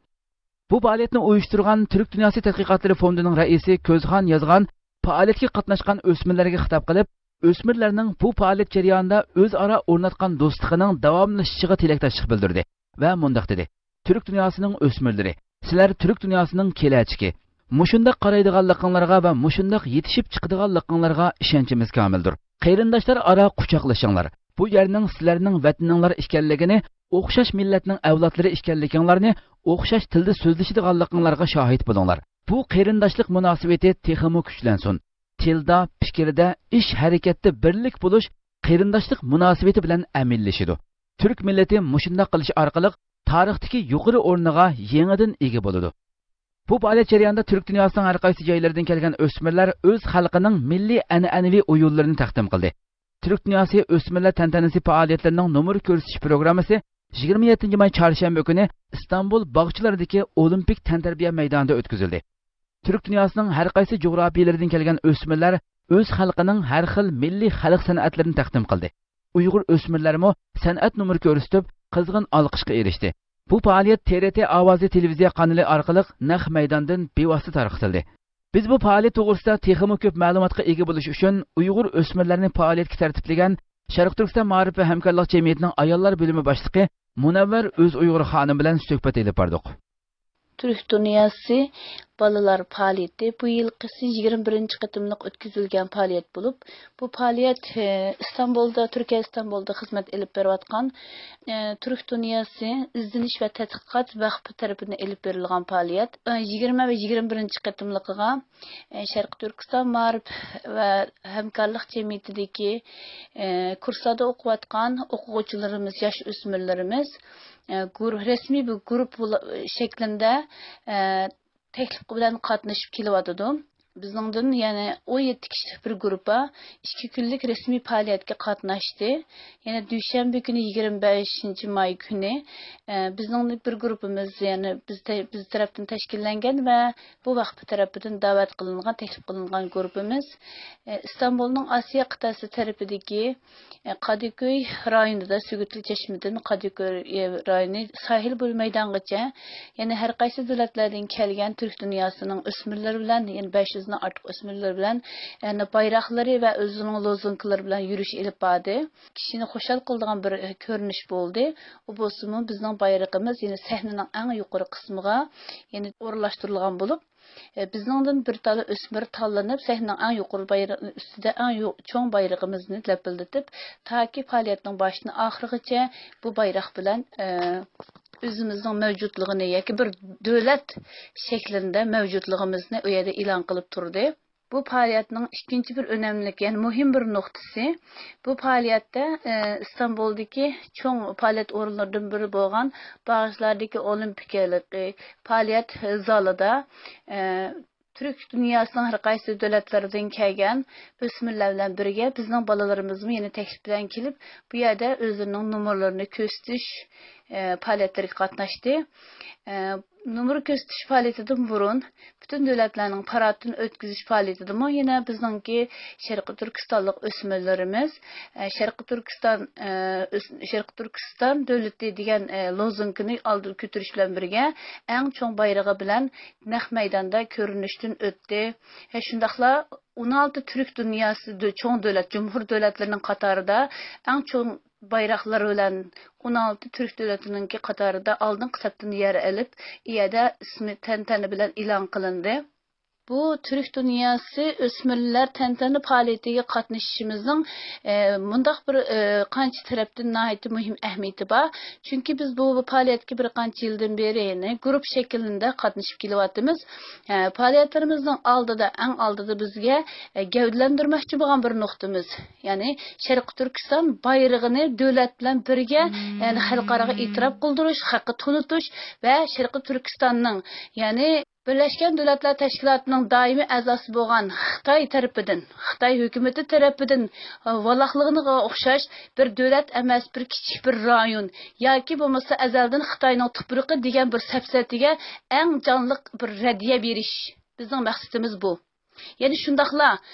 بۇ پائالىيەتنى ئۇيۇشتۇرغان تۈرك دۇنياسى تەتقىقاتلىرى فوندىنىڭ رەئىسى كۆزخان يازغان پائالىيەتكە قاتناشقان ئۆسمۈرلەرگە خىتاب قىلىپ، ئۆسمۈرلەرنىڭ بۇ پائالىيەت جەريانىدا ئۆزئارا ئورناتقان دوستلۇقىنىڭ داۋاملىشىشىغا تىلەكداشلىق بىلدۈردى ۋە مۇنداق دېدى: «تۈرك دۇنياسىنىڭ ئۆسمۈرلىرى، سىلەر تۈرك دۇنياسىنىڭ كېلەچىكى. مۇشۇنداق قارايدىغانلىقىڭلارغا ۋە مۇشۇنداق يېتىشىپ چىقىدىغانلىقىڭلارغا ئىشەنچىمىز كامىلدۇر. قېرىنداشلار ئارا قۇچاقلىشىڭلار. بۇ يەرنىڭ سىلەرنىڭ ۋەتىنىڭلار ئىكەنلىكىنى، ئوخشاش مىللەتنىڭ ئەۋلادلىرى ئىكەنلىكىڭلارنى، ئوخشاش تىلدا سۆزلىشىدىغانلىقىڭلارغا شاھىت بولۇڭلار. بۇ قېرىنداشلىق مۇناسىۋىتى تېخىمۇ كۈچلەنسۇن. تىلدا، پىكىردە، ئىش-ھەرىكەتتە بىرلىك بولۇش قېرىنداشلىق مۇناسىۋىتى بىلەن ئەمىنلىشىدۇ. تۈرك مىللىتى مۇشۇنداق قىلىش ئارقىلىق تارىختىكى يۇقىرى ئورنىغا يېڭىدىن ئىگە بولىدۇ.» بۇ پائالىيەت جەريانىدا تۈرك دۇنياسىنىڭ ھەر قايسى جايلىرىدىن كەلگەن ئۆسمۈرلەر ئۆز خەلقىنىڭ مىللىي ئەنئەنىۋى ئويۇنلىرىنى تەقدىم قىلدى. تۈرك دۇنياسى ئۆسمۈرلەر تەنتەنىسى پائالىيەتلىرىنىڭ نومۇر كۆرسىتىش پروگراممىسى يىگىرمە يەتتىنچى ماي چارشەنبە كۈنى ئىستانبۇل باغچىلىرىدىكى ئولىمپىك تەنتەربىيە مەيدانىدا ئۆتكۈزۈلدى. تۈرك دۇنياسىنىڭ ھەر قايسى جۇغراپىيىلىرىدىن كەلگەن ئۆسمۈرلەر ئۆز خەلقىنىڭ ھەر خىل مىللىي خەلق سەنئەتلىرىنى تەقدىم قىلدى. ئۇيغۇر ئۆسمۈرلەرمۇ سەنئەت نومۇرى كۆرسىتىپ، قىزغىن ئالقىشقا ئېرىشتى. بۇ پائالىيەت تې رې تې ئاۋازى تېلېۋىزىيە قانىلى ئارقىلىق نەق مەيداندىن بىۋاسىتە تارقىتىلدى. بىز بۇ پائالىيەت توغرىسىدا تېخىمۇ كۆپ مەلۇماتقا ئىگە بولۇش ئۈچۈن ئۇيغۇر ئۆسمۈرلەرنى پائالىيەتكە تەرتىپلىگەن شەرقىي تۈركىستان مائارىپ ۋە ھەمكارلىق جەمئىيىتىنىڭ ئاياللار بۆلۈمى باشلىقى مۇنەۋۋەر ئۆزئۇيغۇر خانىم بىلەن سۆھبەت ئېلىپ باردۇق. تۈرك دۇنياسى بالىلار پائالىيىتى بۇ يىلقىسى يىگىرمە بىرىنچى قېتىملىق ئۆتكۈزۈلگەن پائالىيەت بولۇپ، بۇ پائالىيەت، ئى، ئىستانبۇلدا، تۈركىيە ئىستانبۇلدا خىزمەت ئېلىپ بېرىۋاتقان، ئى، تۈرك دۇنياسى ئىزدىنىش ۋە تەتقىقات ۋەقپى تەرىپىدىن ئېلىپ بېرىلغان پائالىيەت. ئى، يىگىرمە ۋە يىگىرمە بىرىنچى قېتىملىقىغا، ئى، شەرقىي تۈركىستان مائارىپ ۋە ھەمكارلىق جەمئىيىتىدىكى، ئى، كۇرسلاردا ئوقۇۋاتقان ئوقۇغۇچىلىرىمىز، ياش ئۆسمۈرلىرىمىز، ئە، گۇرۇھ-، رەسمىي بىر گۇرۇپپا بولا-، شەكلىندە، ئە، تەكلىپ بىلەن قاتنىشىپ كېلىۋاتىدۇ. بىزنىڭدىن يەنە ئون يەتتە كىشىلىك بىر گۇرۇپپا ئىككى كۈنلۈك رەسمىي پائالىيەتكە قاتناشتى. يەنە دۈشەنبە كۈنى، يىگىرمە بەشىنچى ماي كۈنى، ئە، بىزنىڭ بىر گۇرۇپپىمىز، يەنى بىز تە-، بىز تەرەپتىن تەشكىللەنگەن ۋە بۇ ۋەقپە تەرىپىدىن دەۋەت قىلىنغان، تەكلىپ قىلىنغان گۇرۇپپىمىز، ئە، ئىستانبۇلنىڭ ئاسىيا قىتئەسى تەرىپىدىكى، ئە، قادىكۆي رايونىدا، سۆگۈتلۈك چەشمىدىن قادىكۆي رايونى ساھىل بويى مەيدانغىچە، يەنە ھەر قايسى دۆلەتلەردىن كەلگەن تۈرك دۇنياسىنىڭ ئۆسمۈرلىرى بىلەن، يەنە بەش يۈزدىن ئارتۇق ئۆسمۈرلىرى بىلەن، يەنە بايراقلىرى ۋە ئۆزىنىڭ لوزۇنكىلىرى بىلەن يۈرۈش ئېلىپ باردى. كىشىنى خۇشال قىلىدىغان بىر، ئە، كۆرۈنۈش بولدى. ئۇ بولسىمۇ بىزنىڭ بايرىقىمىز يەنە سەھنىنىڭ ئەڭ يۇقىرى قىسمىغا يەنە ئورۇنلاشتۇرۇلغان بولۇپ، ئە، بىزنىڭدىن بىر تال ئۆسمۈر تاللىنىپ، سەھنىنىڭ ئەڭ يۇقىرى بايرىقىنىڭ ئۈستىدە ئەڭ يۇ-، چوڭ بايرىقىمىزنى لەپىلدىتىپ، تاكى پائالىيەتنىڭ باشتىن ئاخىرىغىچە بۇ بايراق بىلەن، ئە، ئۆزىمىزنىڭ مەۋجۇتلۇقىنى ياكى بىر دۆلەت شەكلىندە مەۋجۇتلۇقىمىزنى ئۇ يەردە ئېلان قىلىپ تۇردى. بۇ پائالىيەتنىڭ ئىككىنچى بىر ئۆنەملىك، يەنى مۇھىم بىر نۇقتىسى، بۇ پائالىيەتتە، ئى، ئىستانبۇلدىكى چوڭ پائالىيەت ئورۇنلىرىدىن بىرى بولغان باغىچلاردىكى ئولىمپىك ھېلىقى پائالىيەت زالىدا، ئى، تۈرك دۇنياسىنىڭ ھەر قايسى دۆلەتلىرىدىن كەلگەن ئۆسمۈرلەر بىلەن بىرگە بىزنىڭ بالىلىرىمىزمۇ يەنە تەكلىپ بىلەن كېلىپ، بۇ يەردە ئۆزلىرىنىڭ نومۇرلىرىنى كۆرسىتىش، ئى، پائالىيەتلىرىگە قاتناشتى. ئى، نومۇر كۆرسىتىش پائالىيىتىدىن بۇرۇن، پۈتۈن دۆلەتلەرنىڭ پاراتىنى ئۆتكۈزۈش پائالىيىتىدىمۇ يەنە بىزنىڭكى شەرقىي تۈركىستانلىق ئۆسمۈرلىرىمىز، ئە، شەرقىي تۈركىستان، ئە، ئۆس-، شەرقىي تۈركىستان دۆلىتى دېگەن، ئە، لوزۇنكىنى ئالدىغا كۆتۈرۈش بىلەن بىرگە، ئەڭ چوڭ بايرىقى بىلەن نەق مەيداندا كۆرۈنۈشتىن ئۆتتى. ھە، شۇنداقلا ئون ئالتە تۈرك دۇنياسى دۆ-، چوڭ دۆلەت، جۇمھۇر دۆلەتلىرىنىڭ قاتارىدا ئەڭ چوڭ بايراقلار بىلەن ئون ئالتە تۈرك دۆلىتىنىڭكى قاتارىدا ئالدىنقى سەپتىن يەر ئېلىپ، ئىيەدە ئىسمى تەنتەنە بىلەن ئېلان قىلىندى. بۇ تۈرك دۇنياسى ئۆسمۈرلەر تەنتەنە پائالىيىتىگە قاتنىشىشىمىزنىڭ، ئە، مۇنداق بىر، ئە، قانچە تەرەپتىن ناھايىتى مۇھىم ئەھمىيىتى بار. چۈنكى بىز بۇ پائالىيەتكە بىر قانچە يىلدىن بېرى، يەنى گۇرۇپپا شەكلىدە قاتنىشىپ كېلىۋاتىمىز. ئە، پائالىيەتلىرىمىزنىڭ ئالدىدا، ئەڭ ئالدىدا بىزگە، ئە، گەۋدىلەندۈرمەكچى بولغان بىر نۇقتىمىز، يەنى شەرقىي تۈركىستان بايرىقىنى دۆلەت بىلەن بىرگە، يەنى خەلقئاراغا ئېتىراپ قىلدۇرۇش، خەلققە تونۇتۇش ۋە شەرقىي تۈركىستاننىڭ، يەنى بىرلەشكەن دۆلەتلەر تەشكىلاتىنىڭ دائىمىي ئەزاسى بولغان خىتاي تەرىپىدىن، خىتاي ھۆكۈمىتى تەرىپىدىن، ئە، ۋالاقلىغىنىغا ئوخشاش بىر دۆلەت ئەمەس، بىر كىچىك بىر رايون ياكى بولمىسا ئەزەلدىن خىتاينىڭ تۇپرىقى دېگەن بىر سەپسەتىگە ئەڭ جانلىق بىر رەددىيە بېرىش بىزنىڭ مەقسىتىمىز بۇ. يەنە شۇنداقلا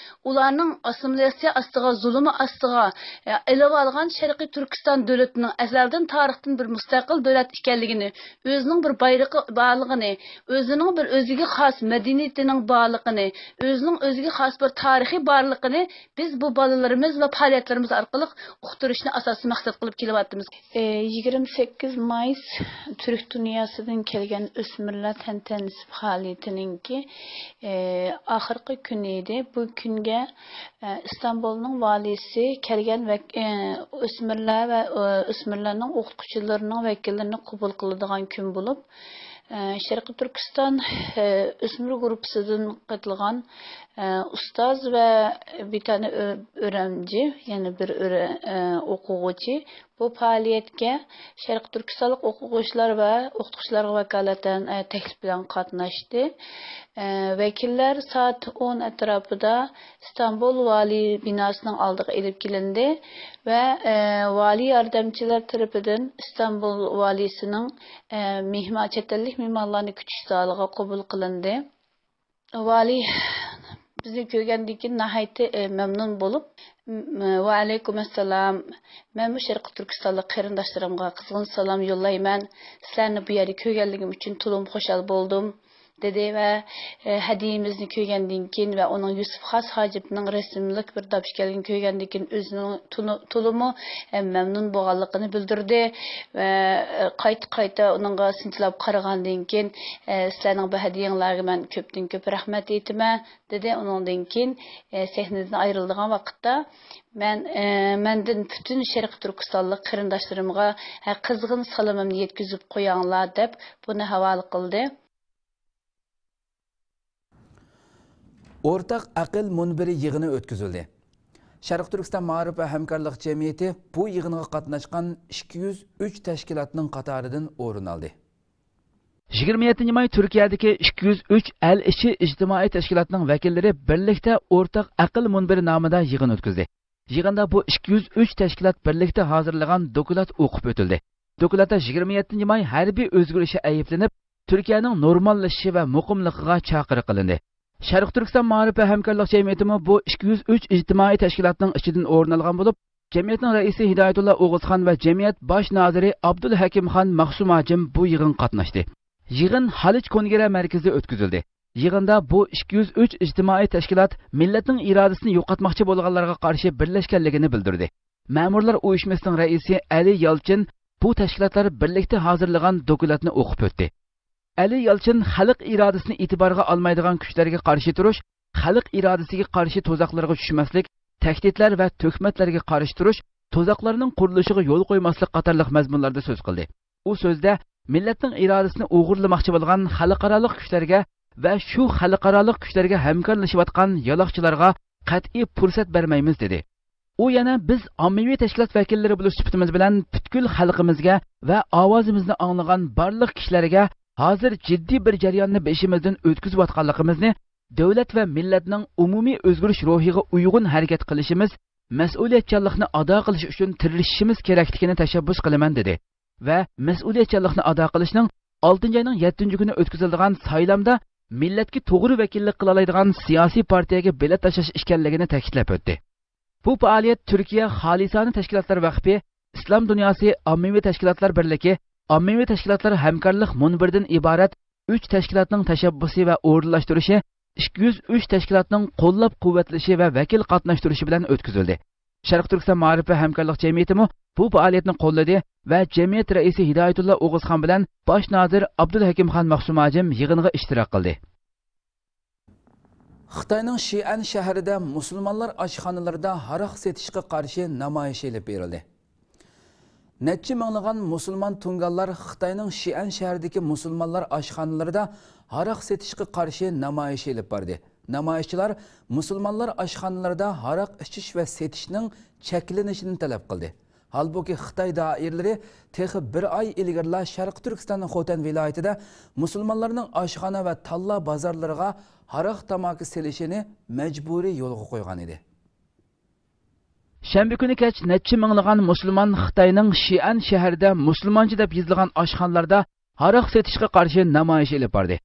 ئۇلارنىڭ ئاسسىمىلياتسىيە ئاستىغا، زۇلۇمى ئاستىغا، ئە، ئېلىۋالغان شەرقىي تۈركىستان دۆلىتىنىڭ ئەزەلدىن تارىختىن بىر مۇستەقىل دۆلەت ئىكەنلىكىنى، ئۆزىنىڭ بىر بايرىقى بارلىقىنى، ئۆزىنىڭ بىر ئۆزىگە خاس مەدەنىيىتىنىڭ بارلىقىنى، ئۆزىنىڭ ئۆزىگە خاس بىر تارىخى بارلىقىنى بىز بۇ بالىلىرىمىز ۋە پائالىيەتلىرىمىز ئارقىلىق ئۇقتۇرۇشنى ئاساسىي مەقسەت قىلىپ كېلىۋاتىمىز. ئى، يىگىرمە سەككىز مايس تۈرك دۇنياسىدىن كەلگەن ئۆسمۈرلەر تەنتەنىسى پائالىيىتىنىڭكى، ئى، ئاخىرقى كۈنى ئىدى. بۇ كۈنگە، ئى، ئىستانبۇلنىڭ ۋالىيسى كەلگەن ۋەك-، ئى، ئۆسمۈرلەر ۋە، ئى، ئۆسمۈرلەرنىڭ ئوقۇتقۇچىلىرىنىڭ ۋەكىللىرىنى قوبۇل قىلىدىغان كۈن بولۇپ، ئى، شەرقىي تۈركىستان، ئى، ئۆسمۈر گۇرۇپپىسىدىن قېتىلغان، ئى، ئۇستاز ۋە بىر دانە ئۆ-، ئۆرەمجى، يەنى بىر ئۆرە-، ئى، ئوقۇغۇچى بۇ پائالىيەتكە شەرقىي تۈركىستانلىق ئوقۇغۇچىلار ۋە ئوقۇتقۇچىلارغا ۋاكالىتەن، ئە، تەكلىپ بىلەن قاتناشتى. ئە، ۋەكىللەر سائەت ئون ئەتراپىدا ئىستانبۇل ۋالىي بىناسىنىڭ ئالدىغا ئېلىپ كېلىندى ۋە، ئە، ۋالىي ياردەمچىلەر تەرىپىدىن ئىستانبۇل ۋالىيسىنىڭ، ئە، مېھمان، چەت ئەللىك مېھمانلارنى كۈتۈش زالىغا قوبۇل قىلىندى. ۋالىي بىزنى كۆرگەندىن كېيىن ناھايىتى، ئى، مەمنۇن بولۇپ، م-، م-، ۋەئەلەيكۇم ئەسسالام. مەنمۇ شەرقىي تۈركىستانلىق قېرىنداشلىرىمغا قىزغىن سالام يوللايمەن. سىلەرنى بۇ يەردە كۆرگەنلىكىم ئۈچۈن تولىمۇ خۇشال بولدۇم، دېدى ۋە، ئى، ھەدىيىمىزنى كۆرگەندىن كېيىن ۋە ئۇنىڭ يۈسۈپ خاس ھاجىپنىڭ رەسىملىك بىر داپچا ئىكەنلىكىنى كۆرگەندىن كېيىن ئۆزىنىڭ تونۇ-، تولىمۇ، ئى، مەمنۇن بولغانلىقىنى بىلدۈردى ۋە، ئى، قايتا-قايتا ئۇنىڭغا سىنچىلاپ قارىغاندىن كېيىن، ئى، سىلەرنىڭ بۇ ھەدىيەڭلارگە مەن كۆپتىن كۆپ رەھمەت ئېيتىمەن. دېدى. ئۇنىڭدىن كېيىن، ئە، سەھنىدىن ئايرىلىدىغان ۋاقىتتا مەن، ئە، مەندىن پۈتۈن شەرقىي تۈركىستانلىق قېرىنداشلىرىمغا، ھە، قىزغىن سالىمىمنى يەتكۈزۈپ قوياڭلار دەپ بۇنى ھاۋالە قىلدى. ئورتاق ئەقىل مۇنبىرى يىغىنى ئۆتكۈزۈلدى. شەرقىي تۈركىستان مائارىپ ۋە ھەمكارلىق جەمئىيىتى بۇ يىغىنغا قاتناشقان ئىككى يۈز ئۈچ تەشكىلاتنىڭ قاتارىدىن ئورۇن ئالدى. يىگىرمە يەتتىنچى ماي تۈركىيەدىكى ئىككى يۈز ئۈچ ئەل ئىچى ئىجتىمائىي تەشكىلاتنىڭ ۋەكىللىرى بىرلىكتە ئورتاق ئەقىل مۇنبىرى نامىدا يىغىن ئۆتكۈزدى. يىغىندا بۇ ئىككى يۈز ئۈچ تەشكىلات بىرلىكتە ھازىرلىغان دوكلات ئوقۇپ ئۆتۈلدى. دوكلاتتا يىگىرمە يەتتىنچى ماي ھەربىي ئۆزگىرىشى ئەيىبلىنىپ، تۈركىيەنىڭ نورماللىشىشى ۋە مۇقىملىقىغا چاقىرىق قىلىندى. شەرقىي تۈركىستان مائارىپ ۋە ھەمكارلىق جەمئىيىتىمۇ بۇ ئىككى يۈز ئۈچ ئىجتىمائىي تەشكىلاتنىڭ ئىچىدىن ئورۇن ئالغان بولۇپ، جەمئىيەتنىڭ رەئىسى ھىدايەتۇللا ئوغۇزخان ۋە جەمئىيەت باش نازىرى ئابدۇلھەكىمخان مەخسۇمھاجىم بۇ يىغىنغا قاتناشتى. يىغىن ھالىچ كونگرې مەركىزىدە ئۆتكۈزۈلدى. يىغىندا بۇ ئىككى يۈز ئۈچ ئىجتىمائىي تەشكىلات مىللەتنىڭ ئىرادىسىنى يوقاتماقچى بولغانلارغا قارشى بىرلەشكەنلىكىنى بىلدۈردى. مەمۇرلار ئۇيۇشمىسىنىڭ رەئىسى ئەلى يالچىن بۇ تەشكىلاتلار بىرلىكتە ھازىرلىغان دوكلاتنى ئوقۇپ ئۆتتى. ئەلى يالچىن خەلق ئىرادىسىنى ئېتىبارغا ئالمايدىغان كۈچلەرگە قارشى تۇرۇش، خەلق ئىرادىسىگە قارشى تۇزاقلارغا چۈشمەسلىك، تەھدىتلەر ۋە تۆھمەتلەرگە قارشى تۇرۇش، تۇزاقلارنىڭ قۇرۇلۇشىغا يول قويماسلىق قاتارلىق مەزمۇنلاردا سۆز قىلدى. ئۇ سۆزىدە مىللەتنىڭ ئىرادىسىنى ئوغرىلىماقچى بولغان خەلقئارالىق كۈچلەرگە ۋە شۇ خەلقئارالىق كۈچلەرگە ھەمكارلىشىۋاتقان يالاقچىلارغا قەتئىي پۇرسەت بەرمەيمىز، دېدى. ئۇ يەنە، بىز ئاممىۋى تەشكىلات ۋەكىللىرى بولۇش سۈپىتىمىز بىلەن پۈتكۈل خەلقىمىزگە ۋە ئاۋازىمىزنى ئاڭلىغان بارلىق كىشىلەرگە ھازىر جىددىي بىر جەرياننى بېشىمىزدىن ئۆتكۈزۈۋاتقانلىقىمىزنى، دۆلەت ۋە مىللەتنىڭ ئومۇمىي ئۆزگىرىش روھىغا ئۇيغۇن ھەرىكەت قىلىشىمىز، مەسئۇلىيەتچانلىقنى ئادا قىلىش ئۈچۈن تىرىشىشىمىز كېرەكلىكىنى تەشەببۇس قىلىمەن، دېدى. ۋە مەسئۇلىيەتچانلىقنى ئادا قىلىشنىڭ ئالتىنچى ئاينىڭ يەتتىنچى كۈنى ئۆتكۈزۈلىدىغان سايلامدا مىللەتكە توغرا ۋەكىللىك قىلالايدىغان سىياسىي پارتىيەگە بېلەت تاشلاش ئىكەنلىكىنى تەكىتلەپ ئۆتتى. بۇ پائالىيەت تۈركىيە خالىسانە تەشكىلاتلار ۋەقپى، ئىسلام دۇنياسى ئاممىۋى تەشكىلاتلار بىرلىكى، ئاممىۋى تەشكىلاتلار ھەمكارلىق مۇنبىرىدىن ئىبارەت ئۈچ تەشكىلاتنىڭ تەشەببۇسى ۋە ئورۇنلاشتۇرۇشى، ئىككى يۈز ئۈچ تەشكىلاتنىڭ قوللاپ-قۇۋۋەتلىشى ۋە ۋەكىل قاتناشتۇرۇشى بىلەن ئۆتكۈزۈلدى. شەرقىي تۈركىستان مائارىپ ۋە ھەمكارلىق جەمئىيىتىمۇ بۇ پائالىيەتنى قوللىدى ۋە جەمئىيەت رەئىسى ھىدايەتۇللا ئوغۇزخان بىلەن باش نازىر ئابدۇلھەكىمخان مەخسۇم ھاجىم يىغىنغا ئىشتىراك قىلدى. خىتاينىڭ شىئەن شەھىرىدە مۇسۇلمانلار ئاشخانىلىرىدا ھاراق سېتىشقا قارشى نامايىش ئېلىپ بېرىلدى. نەچچە مىڭلىغان مۇسۇلمان تۇڭگانلار خىتاينىڭ شىئەن شەھىرىدىكى مۇسۇلمانلار ئاشخانىلىرىدا ھاراق سېتىشقا قارشى نامايىش ئېلىپ باردى. نامايىشچىلار مۇسۇلمانلار ئاشخانىلىرىدا ھاراق ئىچىش ۋە سېتىشنىڭ چەكلىنىشىنى تەلەپ قىلدى. ھالبۇكى، خىتاي دائىرىلىرى تېخى بىر ئاي ئىلگىرىلا شەرقىي تۈركىستاننىڭ خوتەن ۋىلايىتىدە مۇسۇلمانلارنىڭ ئاشخانا ۋە تاللا بازارلىرىغا ھاراق تاماكا سېلىشىنى مەجبۇرىي يولغا قويغان ئىدى. شەنبە كۈنى كەچ نەچچە مىڭلىغان مۇسۇلمان خىتاينىڭ شىئەن شەھىرىدە مۇسۇلمانچە دەپ يېزىلغان ئاشخانىلاردا ھاراق سېتىشقا قارشى نامايىش ئېلىپ باردى.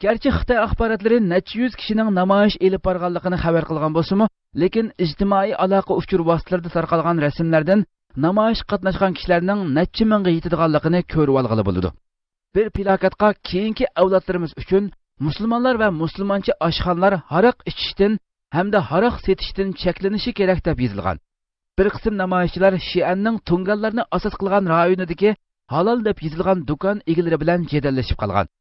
گەرچە خىتاي ئاخباراتلىرى نەچچە يۈز كىشىنىڭ نامايىش ئېلىپ بارغانلىقىنى خەۋەر قىلغان بولسىمۇ، لېكىن ئىجتىمائىي ئالاقە ئۇچۇر ۋاسىتىلىرىدا تارقالغان رەسىملەردىن نامايىشقا قاتناشقان كىشىلەرنىڭ نەچچە مىڭغا يېتىدىغانلىقىنى كۆرۈۋالغىلى بولىدۇ. بىر پلاكاتقا كېيىنكى ئەۋلادلىرىمىز ئۈچۈن مۇسۇلمانلار ۋە مۇسۇلمانچە ئاشخانىلار ھاراق ئىچىشتىن ھەمدە ھاراق سېتىشتىن چەكلىنىشى كېرەك دەپ يېزىلغان. بىر قىسىم نامايىشچىلار شىئەننىڭ تۇڭگانلارنى ئاساس قىلغان رايونىدىكى ھالال دەپ يېزىلغان دۇكان ئىگىلىرى بىلەن جېدەللىشىپ قالغان.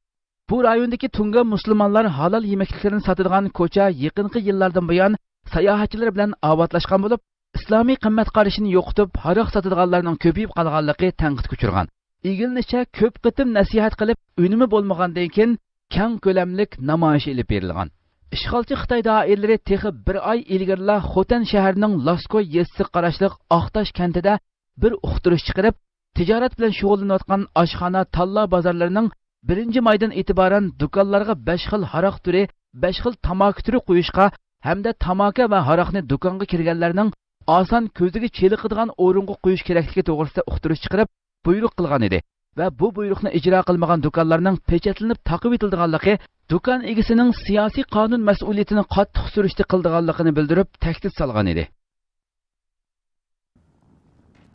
بۇ رايوندىكى تۇڭگان مۇسۇلمانلار ھالال يېمەكلىكلىرىنى ساتىدىغان كوچا يېقىنقى يىللاردىن بۇيان ساياھەتچىلەر بىلەن ئاۋاتلاشقان بولۇپ، ئىسلامىي قىممەت قارىشىنى يوقىتىپ، ھاراق ساتىدىغانلارنىڭ كۆپىيىپ قالغانلىقى تەنقىدكە ئۇچرىغان. ئىگىلىنىشىچە، كۆپ قېتىم نەسىھەت قىلىپ، ئۈنۈمى بولمىغاندىن كېيىن، كەڭ كۆلەملىك نامايىش ئېلىپ بېرىلغان. ئىشغالچى خىتاي دائىرىلىرى تېخى بىر ئاي ئىلگىرىلا خوتەن شەھىرىنىڭ لاسكوي يېزىسىغا قاراشلىق ئاقتاش كەنتىدە بىر ئۇقتۇرۇش چىقىرىپ، تىجارەت بىلەن شۇغۇللىنىۋاتقان ئاشخانا، تاللا بازارلىرىنىڭ بىرىنچى مايدىن ئېتىبارەن دۇكانلارغا بەش خىل ھاراق تۈرى، بەش خىل تاماكا تۈرى قويۇشقا ھەمدە تاماكا ۋە ھاراقنى دۇكانغا كىرگەنلەرنىڭ ئاسان كۆزىگە چېلىقىدىغان ئورۇنغا قويۇش كېرەكلىكى توغرىسىدا ئۇقتۇرۇش چىقىرىپ، بۇيرۇق قىلغان ئىدى ۋە بۇ بۇيرۇقنى ئىجرا قىلمىغان دۇكانلارنىڭ پېچەتلىنىپ تاقىۋېتىلىدىغانلىقى، دۇكان ئىگىسىنىڭ سىياسىي قانۇن مەسئۇلىيىتىنى قاتتىق سۈرۈشتە قىلىدىغانلىقىنى بىلدۈرۈپ، تەھدىت سالغان ئىدى.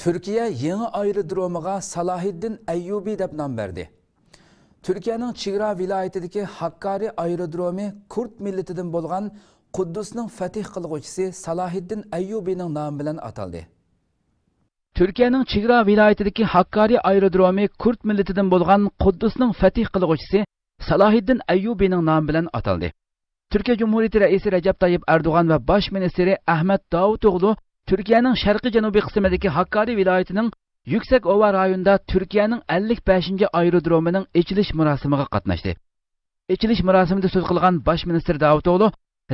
تۈركىيە يېڭى ئايرودرومىغا سالاھىددىن ئەييۇبى دەپ نام بەردى. تۈركىيەنىڭ چېگرا ۋىلايىتىدىكى ھاككارى ئايرودرومى كۇرد مىللىتىدىن بولغان قۇددۇسنىڭ فەتھ قىلغۇچىسى سالاھىددىن ئەييۇبىنىڭ نامى بىلەن ئاتالدى. تۈركىيەنىڭ چېگرا ۋىلايىتىدىكى ھاككارى ئايرودرومى كۇرد مىللىتىدىن بولغان قۇددۇسنىڭ فەتھ قىلغۇچىسى سالاھىددىن ئەييۇبىنىڭ نامى بىلەن ئاتالدى. تۈركىيە جۇمھۇرىيىتى رەئىسى رەجەپ تايىپ ئەردوغان ۋە باش مىنىستىرى ئەھمەت داۋۇتئوغلۇ تۈركىيەنىڭ شەرقىي جەنۇبىي قىسمىدىكى ھاككارى ۋىلايىتىنىڭ يۈكسەك ئوۋا رايونىدا تۈركىيەنىڭ ئەللىك بەشىنچى ئايرودرومىنىڭ ئېچىلىش مۇراسىمىغا قاتناشتى. ئېچىلىش مۇراسىمىدا سۆز قىلغان باش مىنىستىر داۋۇتئوغلۇ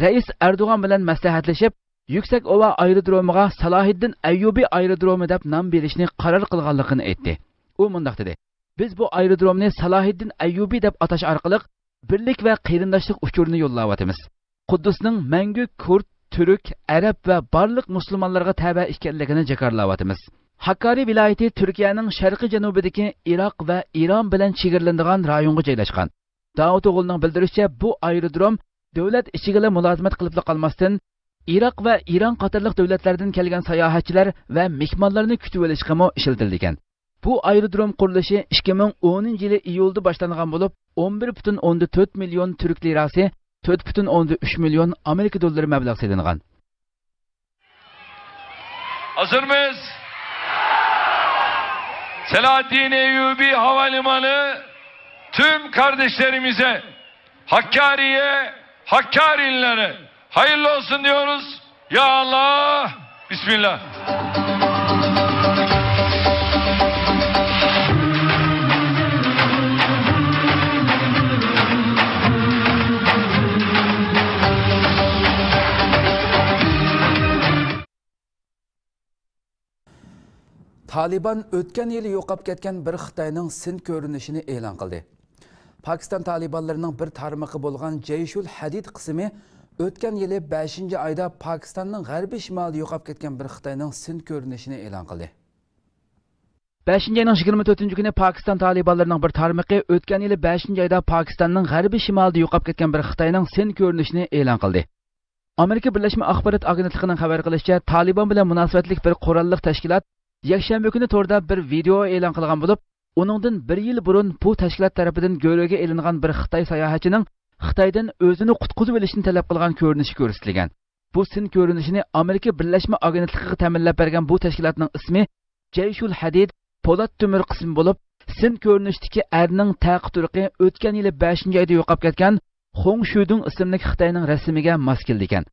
رەئىس ئەردوغان بىلەن مەسلىھەتلىشىپ، يۈكسەك ئوۋا ئايرودرومىغا سالاھىددىن ئەييۇبى ئايرودرومى دەپ نام بېرىشنى قارار قىلغانلىقىنى ئېيتتى. ئۇ مۇنداق دېدى، بىز بۇ ئايرودرومنى سالاھىددىن ئەييۇبى دەپ ئاتاش ئارقىلىق بىرلىك ۋە قېرىنداشلىق ئۇچۇرىنى يوللاۋاتىمىز. قۇددۇسنىڭ مەڭگۈ كۇرد، تۈرك، ئەرەب ۋە بارلىق مۇسۇلمانلارغا تەۋە ئىكەنلىكىنى جاكارلاۋاتىمىز. ھاككارى ۋىلايىتى تۈركىيەنىڭ شەرقىي جەنۇبىدىكى ئىراق ۋە ئىران بىلەن چېگرىلىنىدىغان رايونغا جايلاشقان. داۋۇتئوغلۇنىڭ بىلدۈرۈشىچە، بۇ ئايرودروم دۆلەت ئىچىگىلا مۇلازىمەت قىلىپلا قالماستىن، ئىراق ۋە ئىران قاتارلىق دۆلەتلەردىن كەلگەن ساياھەتچىلەر ۋە مېھمانلارنى كۈتۈۋېلىشقىمۇ ئىشلىتىلىدىكەن. بۇ ئايرودروم قۇرۇلۇشى ئىككى مىڭ ئونىنچى يىلى ئىيۇلدا باشلانغان بولۇپ، ئون بىر پۈتۈن ئوندىن تۆت مىليون تۈرك لىراسى، تۆت پۈتۈن ئوندىن ئۈچ مىليون ئامېرىكا دوللىرى مەبلەغ سېلىنغان. Hazır mıyız? Selahattin Eyyubi Havalimanı tüm kardeşlerimize, Hakkari'ye, Hakkari'lilere hayırlı olsun diyoruz. Ya Allah, Bismillah. تالىبان ئۆتكەن يىلى يوقاپ كەتكەن بىر خىتاينىڭ سىن كۆرۈنۈشىنى ئېلان قىلدى. پاكىستان تالىبانلىرىنىڭ بىر تارمىقى بولغان جەيشۇل ھەدىد قىسمى ئۆتكەن يىلى بەشىنچى ئايدا پاكىستاننىڭ غەربىي شىمالىدا يوقاپ كەتكەن بىر خىتاينىڭ سىن كۆرۈنۈشىنى ئېلان قىلدى. بەشىنچى ئاينىڭ يىگىرمە تۆتىنچى كۈنى پاكىستان تالىبانلىرىنىڭ بىر تارمىقى ئۆتكەن يىلى بەشىنچى ئايدا پاكىستاننىڭ غەربىي شىمالىدا يوقاپ كەتكەن بىر خىتاينىڭ سىن كۆرۈنۈشىنى ئېلان قىلدى. ئامېرىكا بىرلەشمە ئاخبارات ئاگېنتلىقىنىڭ خەۋەر قىلىشىچە، تالىبان بىلەن مۇناسىۋەتلىك بىر قوراللىق تەشكىلات يەكشەنبە كۈنى توردا بىر ۋىدېئو ئېلان قىلغان بولۇپ، ئۇنىڭدىن بىر يىل بۇرۇن بۇ تەشكىلات تەرىپىدىن گۆرۈگە ئېلىنغان بىر خىتاي ساياھەتچىنىڭ خىتايدىن ئۆزىنى قۇتقۇزۇۋېلىشنى تەلەپ قىلغان كۆرۈنۈشى كۆرسىتىلگەن. بۇ سىن كۆرۈنۈشىنى ئامېرىكا بىرلەشمە ئاگېنتلىقىغا تەمىنلەپ بەرگەن بۇ تەشكىلاتنىڭ ئىسمى جەيشۇل ھەدىد، پولات تۆمۈر قىسمى بولۇپ، سىن كۆرۈنۈشتىكى ئەرنىڭ تەقى تۇرقى ئۆتكەن يىلى بەشىنچى ئايدا يوقاپ كەتكەن خۇڭ شۈدۇڭ ئىسىملىك خىتاينىڭ رەسىمىگە ماس كېلىدىكەن.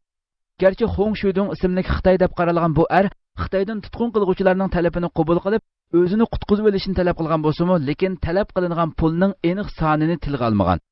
گەرچە خۇڭ شۈدۇڭ ئىسىملىك خىتاي دەپ قارالغان بۇ ئەر خىتايدىن تۇتقۇن قىلغۇچىلارنىڭ تەلىپىنى قوبۇل قىلىپ، ئۆزىنى قۇتقۇزۇۋېلىشنى تەلەپ قىلغان بولسىمۇ، لېكىن تەلەپ قىلىنغان پۇلنىڭ ئېنىق سانىنى تىلغا ئالمىغان.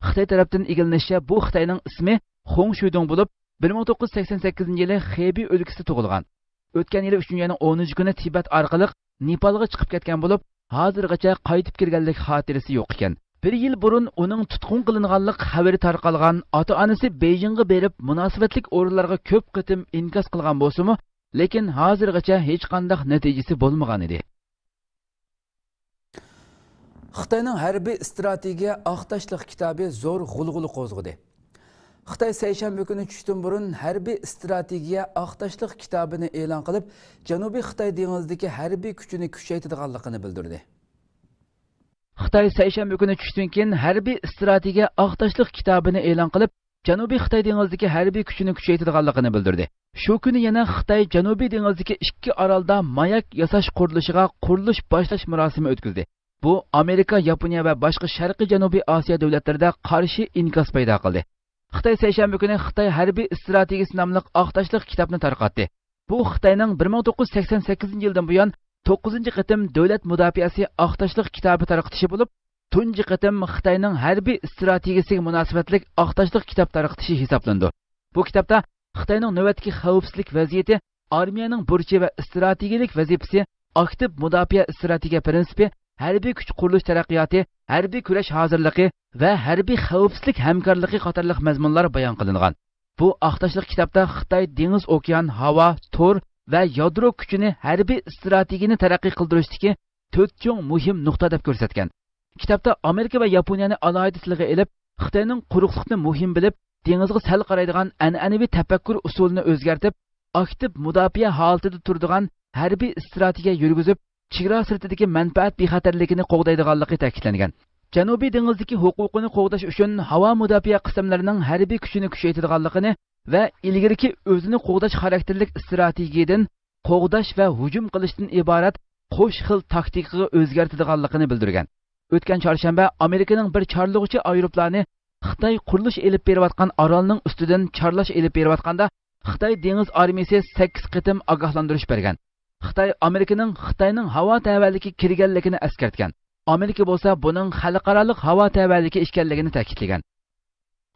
خىتاي تەرەپتىن ئىگىلىنىشىچە، بۇ خىتاينىڭ ئىسمى خۇڭ شۈدۇڭ بولۇپ، بىر مىڭ توققۇز يۈز سەكسەن سەككىزىنچى يىلى خېبېي ئۆلكىسىدە تۇغۇلغان. ئۆتكەن يىلى ئۈچىنچى ئاينىڭ ئونىنچى كۈنى تىبەت ئارقىلىق نېپالغا چىقىپ كەتكەن بولۇپ، ھازىرغىچە قايتىپ كىرگەنلىك خاتىرىسى يوق ئىكەن. بىر يىل بۇرۇن ئۇنىڭ تۇتقۇن قىلىنغانلىق خەۋىرى تارقالغان، ئاتا-ئانىسى بېيجىڭغا بېرىپ، مۇناسىۋەتلىك ئورۇنلارغا كۆپ قېتىم ئىنكاس قىلغان بولسىمۇ، لېكىن ھازىرغىچە ھېچقانداق نەتىجىسى بولمىغان ئىدى. خىتاينىڭ ھەربىي ئىستراتېگىيە ئاق تاشلىق كىتابى زور غۇلغۇلا قوزغىدى. خىتاي سەيشەنبە كۈنى چۈشتىن بۇرۇن ھەربىي ئىستراتېگىيە ئاق تاشلىق كىتابىنى ئېلان قىلىپ، جەنۇبىي خىتاي دېڭىزىدىكى ھەربىي كۈچىنى كۈچەيتىدىغانلىقىنى بىلدۈردى. خىتاي سەيشەنبە كۈنى چۈشتىن كېيىن ھەربىي ئىستراتېگىيە ئاق تاشلىق كىتابىنى ئېلان قىلىپ، جەنۇبىي خىتاي دېڭىزىدىكى ھەربىي كۈچىنى كۈچەيتىدىغانلىقىنى بىلدۈردى. شۇ كۈنى يەنە خىتاي جەنۇبىي دېڭىزدىكى ئىككى ئارالدا ماياك ياساش قۇرۇلۇشىغا قۇرۇلۇش باشلاش مۇراسىمى ئۆتكۈزدى. بۇ ئامېرىكا، ياپونىيە ۋە باشقا شەرقىي جەنۇبىي ئاسىيا دۆلەتلىرىدە قارشى ئىنكاس پەيدا قىلدى. خىتاي سەيشەنبە كۈنى خىتاي ھەربىي ئىستراتېگىيىسى ناملىق ئاق تاشلىق كىتابنى تارقاتتى. بۇ خىتاينىڭ بىر مىڭ توققۇز يۈز سەكسەن سەككىزىنچى يىلدىن بۇيان توققۇزىنچى قېتىم دۆلەت مۇداپىئەسى ئاق تاشلىق كىتابى تارقىتىشى بولۇپ، تۇنجى قېتىم خىتاينىڭ ھەربىي ئىستراتېگىيىسىگە مۇناسىۋەتلىك ئاق تاشلىق كىتاب تارقىتىشى ھېسابلىنىدۇ. بۇ كىتابتا خىتاينىڭ نۆۋەتتىكى خەۋپسىزلىك ۋەزىيىتى، ئارمىيەنىڭ بۇرچى ۋە ئىستراتېگىيىلىك ۋەزىپىسى، ئاكتىپ مۇداپىئە ئىستراتېگىيە پىرىنسىپى، ھەربىي كۈچ قۇرۇلۇش تەرەققىياتى، ھەربىي كۈرەش ھازىرلىقى ۋە ھەربىي خەۋپسىزلىك ھەمكارلىقى قاتارلىق مەزمۇنلار بايان قىلىنغان. بۇ ئاق تاشلىق كىتابتا خىتاي دېڭىز، ئوكيان، ھاۋا، تور ۋە يادرو كۈچىنى ھەربىي ئىستراتېگىيىنى تەرەققىي قىلدۇرۇشتىكى تۆت چوڭ مۇھىم نۇقتا دەپ كۆرسەتكەن. كىتابتا ئامېرىكا ۋە ياپونىيەنى ئالاھىدە تىلغا ئېلىپ، خىتاينىڭ قۇرۇقلۇقنى مۇھىم بىلىپ، دېڭىزغا سەل قارايدىغان ئەنئەنىۋى تەپەككۇر ئۇسۇلىنى ئۆزگەرتىپ، ئاكتىپ مۇداپىئە ھالىتىدە تۇرىدىغان ھەربىي ئىستراتېگىيە يۈرگۈزۈپ، چېگرا سىرتىدىكى مەنپەئەت بىخەتەرلىكىنى قوغدايدىغانلىقى تەكىتلەنگەن. جەنۇبىي دېڭىزدىكى ھوقۇقىنى قوغداش ئۈچۈن ھاۋا مۇداپىئە قىسىملىرىنىڭ ھەربىي كۈچىنى كۈچەيتىدىغانلىقىنى ۋە ئىلگىرىكى ئۆزىنى قوغداش خاراكتېرلىك ئىستراتېگىيىدىن قوغداش ۋە ھۇجۇم قىلىشتىن ئىبارەت قوش خىل تاكتىكىغا ئۆزگەرتىدىغانلىقىنى بىلدۈرگەن. ئۆتكەن چارشەنبە ئامېرىكىنىڭ بىر چارلىغۇچى ئايروپىلانى خىتاي قۇرۇلۇش ئېلىپ بېرىۋاتقان ئارالنىڭ ئۈستىدىن چارلاش ئېلىپ بېرىۋاتقاندا، خىتاي دېڭىز ئارمىيىسى سەككىز قېتىم ئاگاھلاندۇرۇش بەرگەن. خىتاي ئامېرىكىنىڭ خىتاينىڭ ھاۋا تەۋەلىكىگە كىرگەنلىكىنى ئەسكەرتكەن. ئامېرىكا بولسا بۇنىڭ خەلقئارالىق ھاۋا تەۋەلىكى ئىكەنلىكىنى تەكىتلىگەن.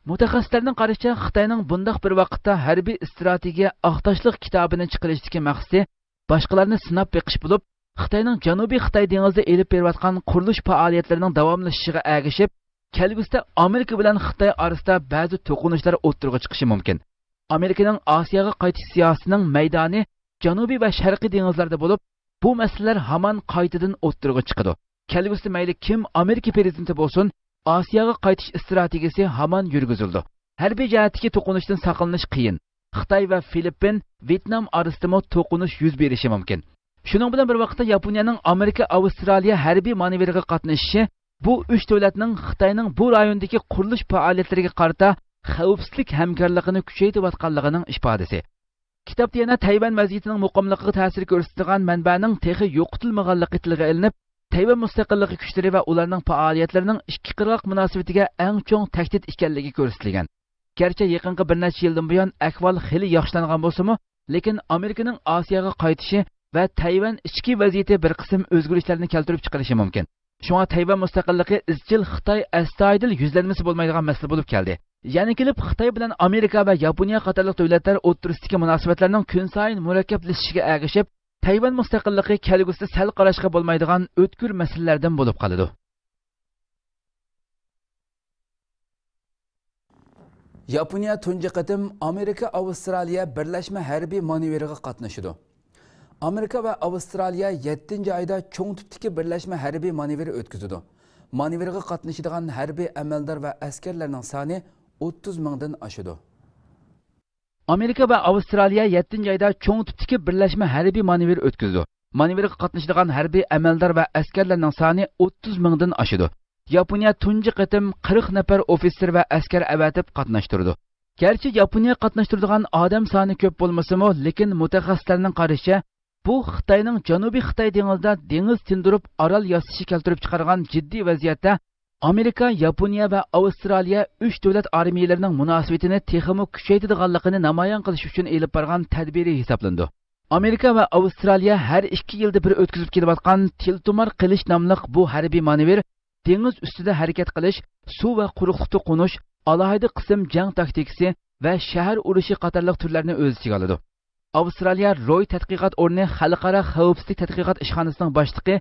مۇتەخەسسىسلەرنىڭ قارىشىچە، خىتاينىڭ بۇنداق بىر ۋاقىتتا ھەربىي ئىستراتېگىيە ئاق تاشلىق كىتابىنى چىقىرىشتىكى مەقسىتى باشقىلارنى سىناپ بېقىش بولۇپ، خىتاينىڭ جەنۇبىي خىتاي دېڭىزىدا ئېلىپ بېرىۋاتقان قۇرۇلۇش پائالىيەتلىرىنىڭ داۋاملىشىشىغا ئەگىشىپ، كەلگۈسىدە ئامېرىكا بىلەن خىتاي ئارىسىدا بەزى توقۇنۇشلار ئوتتۇرىغا چىقىشى مۇمكىن. ئامېرىكىنىڭ ئاسىياغا قايتىش سىياسىتىنىڭ مەيدانى جەنۇبىي ۋە شەرقىي دېڭىزلاردا بولۇپ، بۇ مەسىلىلەر ھامان قايتىدىن ئوتتۇرىغا چىقىدۇ. كەلگۈسىدە مەيلى كىم ئامېرىكا پىرېزىدېنتى بولسۇن، ئاسىياغا قايتىش ئىستراتېگىيىسى ھامان يۈرگۈزۈلىدۇ. ھەربىي جەھەتتىكى توقۇنۇشتىن ساقلىنىش قىيىن. خىتاي ۋە فىلىپپىن، ۋيېتنام ئارىسىدىمۇ توقۇنۇش يۈز بېرىشى مۇمكىن. شۇنىڭ بىلەن بىر ۋاقىتتا، ياپونىيەنىڭ ئامېرىكا ئاۋسترالىيە ھەربىي مانېۋىرىغا قاتنىشىشى بۇ ئۈچ دۆلەتنىڭ خىتاينىڭ بۇ رايوندىكى قۇرۇلۇش پائالىيەتلىرىگە قارىتا خەۋپسىزلىك ھەمكارلىقىنى كۈچەيتىۋاتقانلىقىنىڭ ئىپادىسى. كىتابتا يەنە تەيۋەن ۋەزىيىتىنىڭ مۇقىملىقىغا تەسىر كۆرسىتىدىغان مەنبەنىڭ تېخى يوقىتىلمىغانلىقى تىلغا ئېلىنىپ، تەيۋەن مۇستەقىللىقى كۈچلىرى ۋە ئۇلارنىڭ پائالىيەتلىرىنىڭ ئىككى قىرغاق مۇناسىۋىتىگە ئەڭ چوڭ تەھدىت ئىكەنلىكى كۆرسىتىلگەن. گەرچە يېقىنقى بىر نەچچە يىلدىن بۇيان ئەھۋال خېلى ياخشىلانغان بولسىمۇ، لېكىن ئامېرىكىنىڭ ئاسىياغا قايتىشى ۋە تەيۋەن ئىچكى ۋەزىيىتى بىر قىسىم ئۆزگىرىشلەرنى كەلتۈرۈپ چىقىرىشى مۇمكىن. شۇڭا تەيۋەن مۇستەقىللىقى ئىزچىل خىتاي ئەستايىدىل يۈزلەنمىسى بولمايدىغان مەسىلە بولۇپ كەلدى. يەنە كېلىپ خىتاي بىلەن ئامېرىكا ۋە ياپونىيە قاتارلىق دۆلەتلەر ئوتتۇرىسىدىكى مۇناسىۋەتلەرنىڭ كۈنسايىن مۇرەككەپلىشىشىگە ئەگىشىپ، تەيۋەن مۇستەقىللىقى كەلگۈسىدە سەل قاراشقا بولمايدىغان ئۆتكۈر مەسىلىلەردىن بولۇپ قالىدۇ. ياپونىيە تۇنجى قېتىم ئامېرىكا-ئاۋسترالىيە بىرلەشمە ھەربىي مانېۋىرىغا قاتنىشىدۇ. ئامېرىكا ۋە ئاۋسترالىيە يەتتىنچى ئايدا چوڭ تىپتىكى بىرلەشمە ھەربىي مانېۋىر ئۆتكۈزىدۇ. مانېۋىرغا قاتنىشىدىغان ھەربىي ئەمەلدار ۋە ئەسكەرلەرنىڭ سانى ئوتتۇز مىڭدىن ئاشىدۇ. ئامېرىكا ۋە ئاۋسترالىيە يەتتىنچى ئايدا چوڭ تىپتىكى بىرلەشمە ھەربىي مانېۋىر ئۆتكۈزىدۇ. مانېۋىرغا قاتنىشىدىغان ھەربىي ئەمەلدار ۋە ئەسكەرلەرنىڭ سانى ئوتتۇز مىڭدىن ئاشىدۇ. ياپونىيە تۇنجى قېتىم قىرىق نەپەر ئوفىتسېر ۋە ئەسكەر ئەۋەتىپ قاتناشتۇرىدۇ. گەرچە ياپونىيە قاتناشتۇرىدىغان ئادەم سانى كۆپ بولمىسىمۇ، لېكىن مۇتەخەسسىسلەرنىڭ قارىشىچە، بۇ خىتاينىڭ جەنۇبىي خىتاي دېڭىزىدا دېڭىز تىندۇرۇپ ئارال ياسىشى كەلتۈرۈپ چىقارغان جىددىي ۋەزىيەتتە ئامېرىكا، ياپونىيە ۋە ئاۋسترالىيە ئۈچ دۆلەت ئارمىيەلىرىنىڭ مۇناسىۋىتىنى تېخىمۇ كۈچەيتىدىغانلىقىنى نامايان قىلىش ئۈچۈن ئېلىپ بارغان تەدبىرى ھېسابلىنىدۇ. ئامېرىكا ۋە ئاۋسترالىيە ھەر ئىككى يىلدا بىر ئۆتكۈزۈپ كېلىۋاتقان تىلتۇمار قىلىچ ناملىق بۇ ھەربىي مانېۋىر دېڭىز ئۈستىدە ھەرىكەت قىلىش، سۇ ۋە قۇرۇقلۇقتا قونۇش، ئالاھىدە قىسىم جەڭ تاكتىكىسى ۋە شەھەر ئۇرۇشى قاتارلىق تۈرلەرنى ئۆز ئىچىگە ئالىدۇ. ئاۋسترالىيە روي تەتقىقات ئورنى خەلقئارا خەۋپسىزلىك تەتقىقات ئىشخانىسىنىڭ باشلىقى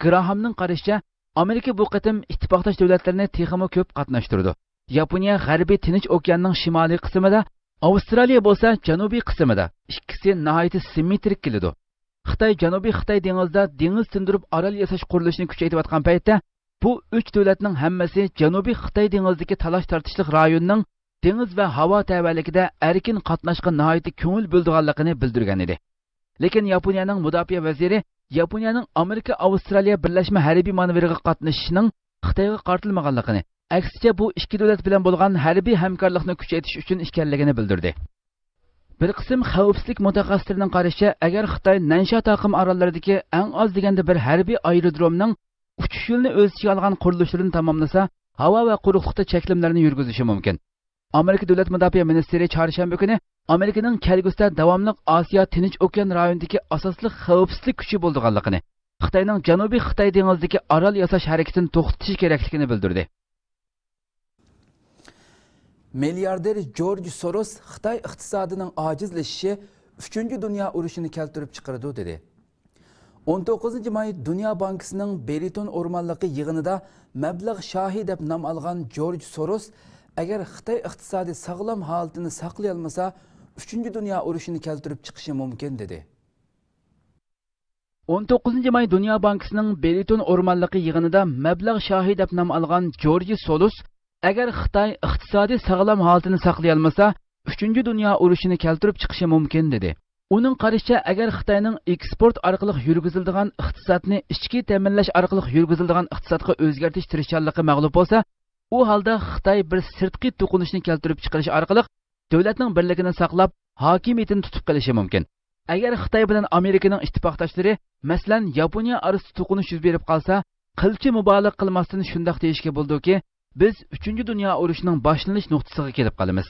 گراھامنىڭ قارىشىچە، ئامېرىكا بۇ قېتىم ئىتتىپاقداش دۆلەتلەرنى تېخىمۇ كۆپ قاتناشتۇرىدۇ. ياپونىيە غەربىي تىنچ ئوكياننىڭ شىمالىي قىسمىدا، ئاۋسترالىيە بولسا جەنۇبىي قىسمىدا. ئىككىسى ناھايىتى سىممېترىك كېلىدۇ. خىتاي جەنۇبىي خىتاي دېڭىزىدا دېڭىز تىندۇرۇپ ئارال ياساش قۇرۇلۇشىنى كۈچەيتىۋاتقان پەيتتە، بۇ ئۈچ دۆلەتنىڭ ھەممىسى جەنۇبىي خىتاي دېڭىزىدىكى تالاش-تارتىشلىق رايوننىڭ دېڭىز ۋە ھاۋا تەۋەلىكىدە ئەركىن قاتناشقا ناھايىتى كۆڭۈل بۆلىدىغانلىقىنى بىلدۈرگەن ئىدى. لېكىن ياپونىيەنىڭ مۇداپىئە ۋەزىرى ياپونىيەنىڭ ئامېرىكا-ئاۋسترالىيە بىرلەشمە ھەربىي مانېۋىرىغا قاتنىشىشىنىڭ خىتايغا قارىتىلمىغانلىقىنى، ئەكسىچە بۇ ئىككى دۆلەت بىلەن بولغان ھەربىي ھەمكارلىقنى كۈچەيتىش ئۈچۈن ئىكەنلىكىنى بىلدۈردى. بىر قىسىم خەۋپسىزلىك مۇتەخەسسىسلىرىنىڭ قارىشىچە، ئەگەر خىتاي نەنشيا تاقىم ئاراللىرىدىكى ئەڭ ئاز دېگەندە بىر ھەربىي ئايرودرومنىڭ ئۇچۇش يولىنى ئۆز ئىچىگە ئالغان قۇرۇلۇشلىرىنى تاماملىسا، ھاۋا ۋە قۇرۇقلۇقتا چەكلىمىلەرنى يۈرگۈزۈشى مۇمكىن. ئامېرىكا دۆلەت مۇداپىئە مىنىستىرى چارشەنبە كۈنى ئامېرىكىنىڭ كەلگۈسىدە داۋاملىق ئاسىيا تىنچ ئوكيان رايونىدىكى ئاساسلىق خەۋپسىزلىك كۈچى بولىدىغانلىقىنى، خىتاينىڭ جەنۇبىي خىتاي دېڭىزىدىكى ئارال ياساش ھەرىكىتىنى توختىتىشى كېرەكلىكىنى بىلدۈردى. مىلياردېر جورج سوروس خىتاي ئىقتىسادىنىڭ ئاجىزلىشىشى ئۈچىنچى دۇنيا ئۇرۇشىنى كەلتۈرۈپ چىقىرىدۇ، دېدى. ئون توققۇزىنچى ماي دۇنيا بانكىسىنىڭ بېرىتون ئورمانلىقى يىغىنىدا مەبلەغ شاھى دەپ نام ئالغان جورج سوروس، ئەگەر خىتاي ئىقتىسادى ساغلام ھالىتىنى ساقلىيالمىسا، ئۈچىنچى دۇنيا ئۇرۇشىنى كەلتۈرۈپ چىقىشى مۇمكىن، دېدى. ئون توققۇزىنچى ماي دۇنيا بانكىسىنىڭ بېرىتون ئورمانلىقى يىغىنىدا مەبلەغ شاھى دەپ نام ئالغان جورج سولۇس، ئەگەر خىتاي ئىقتىسادىي ساغلام ھالىتىنى ساقلىيالمىسا، ئۈچىنچى دۇنيا ئۇرۇشىنى كەلتۈرۈپ چىقىشى مۇمكىن، دېدى. ئۇنىڭ قارىشىچە، ئەگەر خىتاينىڭ ئېكسپورت ئارقىلىق يۈرگۈزۈلىدىغان ئىقتىسادنى ئىچكى تەمىنلەش ئارقىلىق يۈرگۈزۈلىدىغان ئىقتىسادقا ئۆزگەرتىش تىرىشچانلىقى مەغلۇپ بولسا، ئۇ ھالدا خىتاي بىر سىرتقى توقۇنۇشنى كەلتۈرۈپ چىقىرىش ئارقىلىق دۆلەتنىڭ بىرلىكىنى ساقلاپ، ھاكىمىيىتىنى تۇتۇپ قېلىشى مۇمكىن. ئەگەر خىتاي بىلەن ئامېرىكىنىڭ ئىتتىپاقداشلىرى، مەسىلەن، ياپونىيە ئارىسىدا توقۇنۇش يۈز بېرىپ قالسا، قىلچە مۇبالىغە قىلماستىن شۇنداق دېيىشكە بولىدۇكى، بىز ئۈچىنچى دۇنيا ئۇرۇشىنىڭ باشلىنىش نۇقتىسىغا كېلىپ قالىمىز.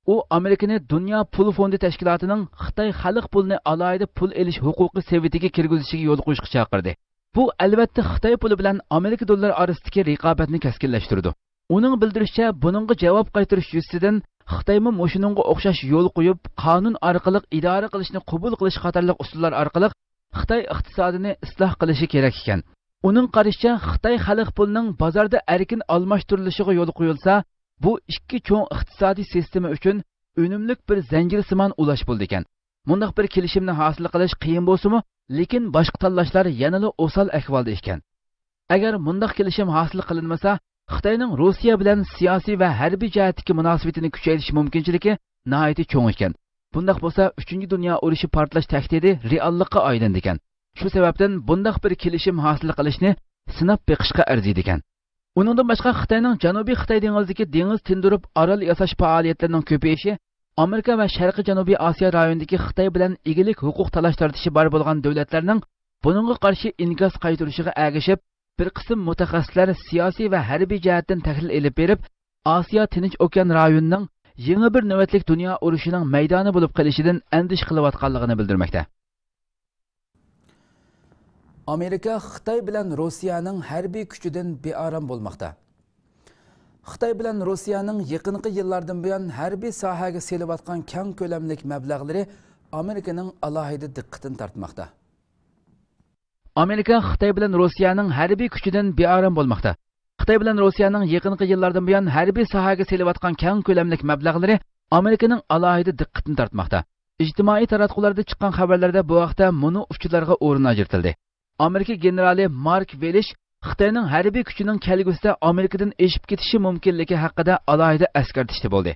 ئۇ ئامېرىكىنى دۇنيا پۇل فوندى تەشكىلاتىنىڭ خىتاي خەلق پۇلىنى ئالاھىدە پۇل ئېلىش ھوقۇقى سېۋىتىگە كىرگۈزۈشىگە يول قويۇشقا چاقىردى. بۇ، ئەلۋەتتە، خىتاي پۇلى بىلەن ئامېرىكا دوللىرى ئارىسىدىكى رىقابەتنى كەسكىنلەشتۈرىدۇ. ئۇنىڭ بىلدۈرۈشىچە، بۇنىڭغا جاۋاب قايتۇرۇش يۈزىسىدىن خىتايمۇ مۇشۇنىڭغا ئوخشاش يول قويۇپ، قانۇن ئارقىلىق ئىدارە قىلىشنى قوبۇل قىلىش قاتارلىق ئۇسۇللار ئارقىلىق خىتاي ئىقتىسادىنى ئىسلاھ قىلىشى كېرەك ئىكەن. ئۇنىڭ قارىشىچە، خىتاي خەلق پۇلىنىڭ بازاردا ئەركىن ئالماشتۇرۇلۇشىغا يول قويۇلسا، بۇ ئىككى چوڭ ئىقتىسادىي سىستېما ئۈچۈن ئۈنۈملۈك بىر زەنجىرسىمان ئۇلاش بولىدىكەن. مۇنداق بىر كېلىشىمنى ھاسىل قىلىش قىيىن بولسىمۇ، لېكىن باشقا تاللاشلار يەنىلا ئوسال ئەھۋالدا ئىكەن. ئەگەر مۇنداق كېلىشىم ھاسىل قىلىنمىسا، خىتاينىڭ روسىيە بىلەن سىياسىي ۋە ھەربىي جەھەتتىكى مۇناسىۋىتىنى كۈچەيتىش مۇمكىنچىلىكى ناھايىتى چوڭ ئىكەن. بۇنداق بولسا، ئۈچىنچى دۇنيا ئۇرۇشى پارتلاش تەھدىتى رېئاللىققا ئايلىنىدىكەن. شۇ سەۋەبتىن بۇنداق بىر كېلىشىم ھاسىل قىلىشنى سىناپ بېقىشقا ئەرزىيدىكەن. ئۇنىڭدىن باشقا، خىتاينىڭ جەنۇبىي خىتاي دېڭىزىدىكى دېڭىز تىندۇرۇپ ئارال ياساش پائالىيەتلىرىنىڭ كۆپىيىشى ئامېرىكا ۋە شەرقىي جەنۇبىي ئاسىيا رايونىدىكى خىتاي بىلەن ئىگىلىك ھوقۇق تالاش-تارتىشى بار بولغان دۆلەتلەرنىڭ بۇنىڭغا قارشى ئىنكاس قايتۇرۇشىغا ئەگىشىپ، بىر قىسىم مۇتەخەسسىسلەر سىياسىي ۋە ھەربىي جەھەتتىن تەھلىل ئېلىپ بېرىپ، ئاسىيا تىنچ ئوكيان رايونىنىڭ يېڭى بىر نۆۋەتلىك دۇنيا ئۇرۇشىنىڭ مەيدانى بولۇپ قېلىشىدىن ئەندىشە قىلىۋاتقانلىقىنى بىلدۈرمەكتە. ئامېرىكا خىتاي بىلەن روسىيەنىڭ ھەربىي كۈچىدىن بىئارام بولماقتا. خىتاي بىلەن روسىيەنىڭ يېقىنقى يىللاردىن بۇيان ھەربىي ساھەگە سېلىۋاتقان كەڭ كۆلەملىك مەبلەغلىرى ئامېرىكىنىڭ ئالاھىدە دىققىتىنى تارتماقتا. ئامېرىكا خىتاي بىلەن روسىيەنىڭ ھەربىي كۈچىدىن بىئارام بولماقتا. خىتاي بىلەن روسىيەنىڭ يېقىنقى يىللاردىن بۇيان ھەربىي ساھەگە سېلىۋاتقان كەڭ كۆلەملىك مەبلەغلىرى ئامېرىكىنىڭ ئالاھىدە دىققىتىنى تارتماقتا. ئىجتىمائىي تاراتقۇلاردا چىققان خەۋەرلەردە بۇ ھەقتە مۇنۇ ئۇچۇرلارغا ئورۇن ئاجرىتىلدى. ئامېرىكا گېنېرالى مارك ۋېلىش خىتاينىڭ ھەربىي كۈچىنىڭ كەلگۈسىدە ئامېرىكىدىن ئېشىپ كېتىشى مۇمكىنلىكى ھەققىدە ئالاھىدە ئەسكەرتىشتە بولدى.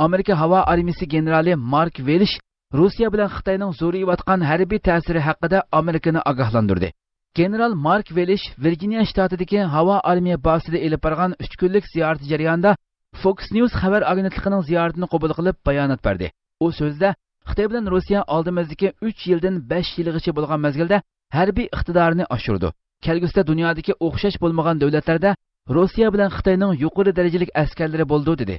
ئامېرىكا ھاۋا ئارمىيىسى گېنېرالى مارك ۋېلىش روسىيە بىلەن خىتاينىڭ زورىيىۋاتقان ھەربىي تەسىرى ھەققىدە ئامېرىكىنى ئاگاھلاندۇردى. گېنېرال مارك ۋېلىش ۋىرجىنىيە شتاتىدىكى ھاۋا ئارمىيە بازىسىدا ئېلىپ بارغان ئۈچ كۈنلۈك زىيارىتى جەريانىدا فوكس نيۇز خەۋەر ئاگېنتلىقىنىڭ زىيارىتىنى قوبۇل قىلىپ بايانات بەردى. ئۇ سۆزىدە، خىتاي بىلەن روسىيە ئالدىمىزدىكى ئۈچ يىلدىن بەش يىلغىچە بولغان مەزگىلدە ھەربىي ئىقتىدارىنى ئاشۇرىدۇ. كەلگۈسىدە دۇنيادىكى ئوخشاش بولمىغان دۆلەتلەردە روسىيە بىلەن خىتاينىڭ يۇقىرى دەرىجىلىك ئەسكەرلىرى بولىدۇ، دېدى.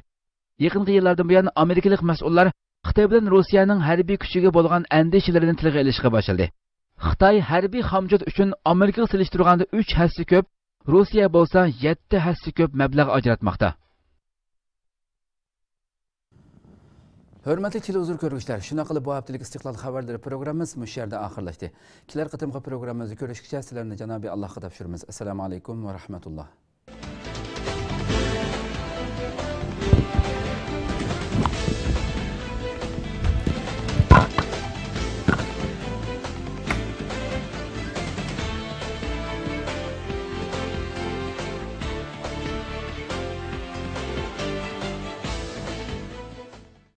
يېقىنقى يىللاردىن بۇيان ئامېرىكىلىق مەسئۇللار خىتاي بىلەن روسىيەنىڭ ھەربىي كۈچىگە بولغان ئەندىشىلىرىنى تىلغا ئېلىشقا باشلىدى. خىتاي ھەربىي خامچوت ئۈچۈن ئامېرىكىغا سېلىشتۇرغاندا ئۈچ ھەسسە كۆپ، روسىيە بولسا يەتتە ھەسسە كۆپ مەبلەغ ئاجراتماقتا. ھۆرمەتلىك تېلېۋىزور كۆرگۈچىلەر، شۇنداق قىلىپ بۇ ھەپتىلىك ئىستىقلال خەۋەرلىرى پروگراممىمىز مۇشۇ يەردە ئاخىرلاشتى. كېلەر قېتىمقى پروگراممىمىزدا كۆرۈشكىچە سىلەرنى جانابىي ئاللاھقا تاپشۇرىمىز. ئەسسالامۇ ئەلەيكۇم ۋە رەھمەتۇللاھ.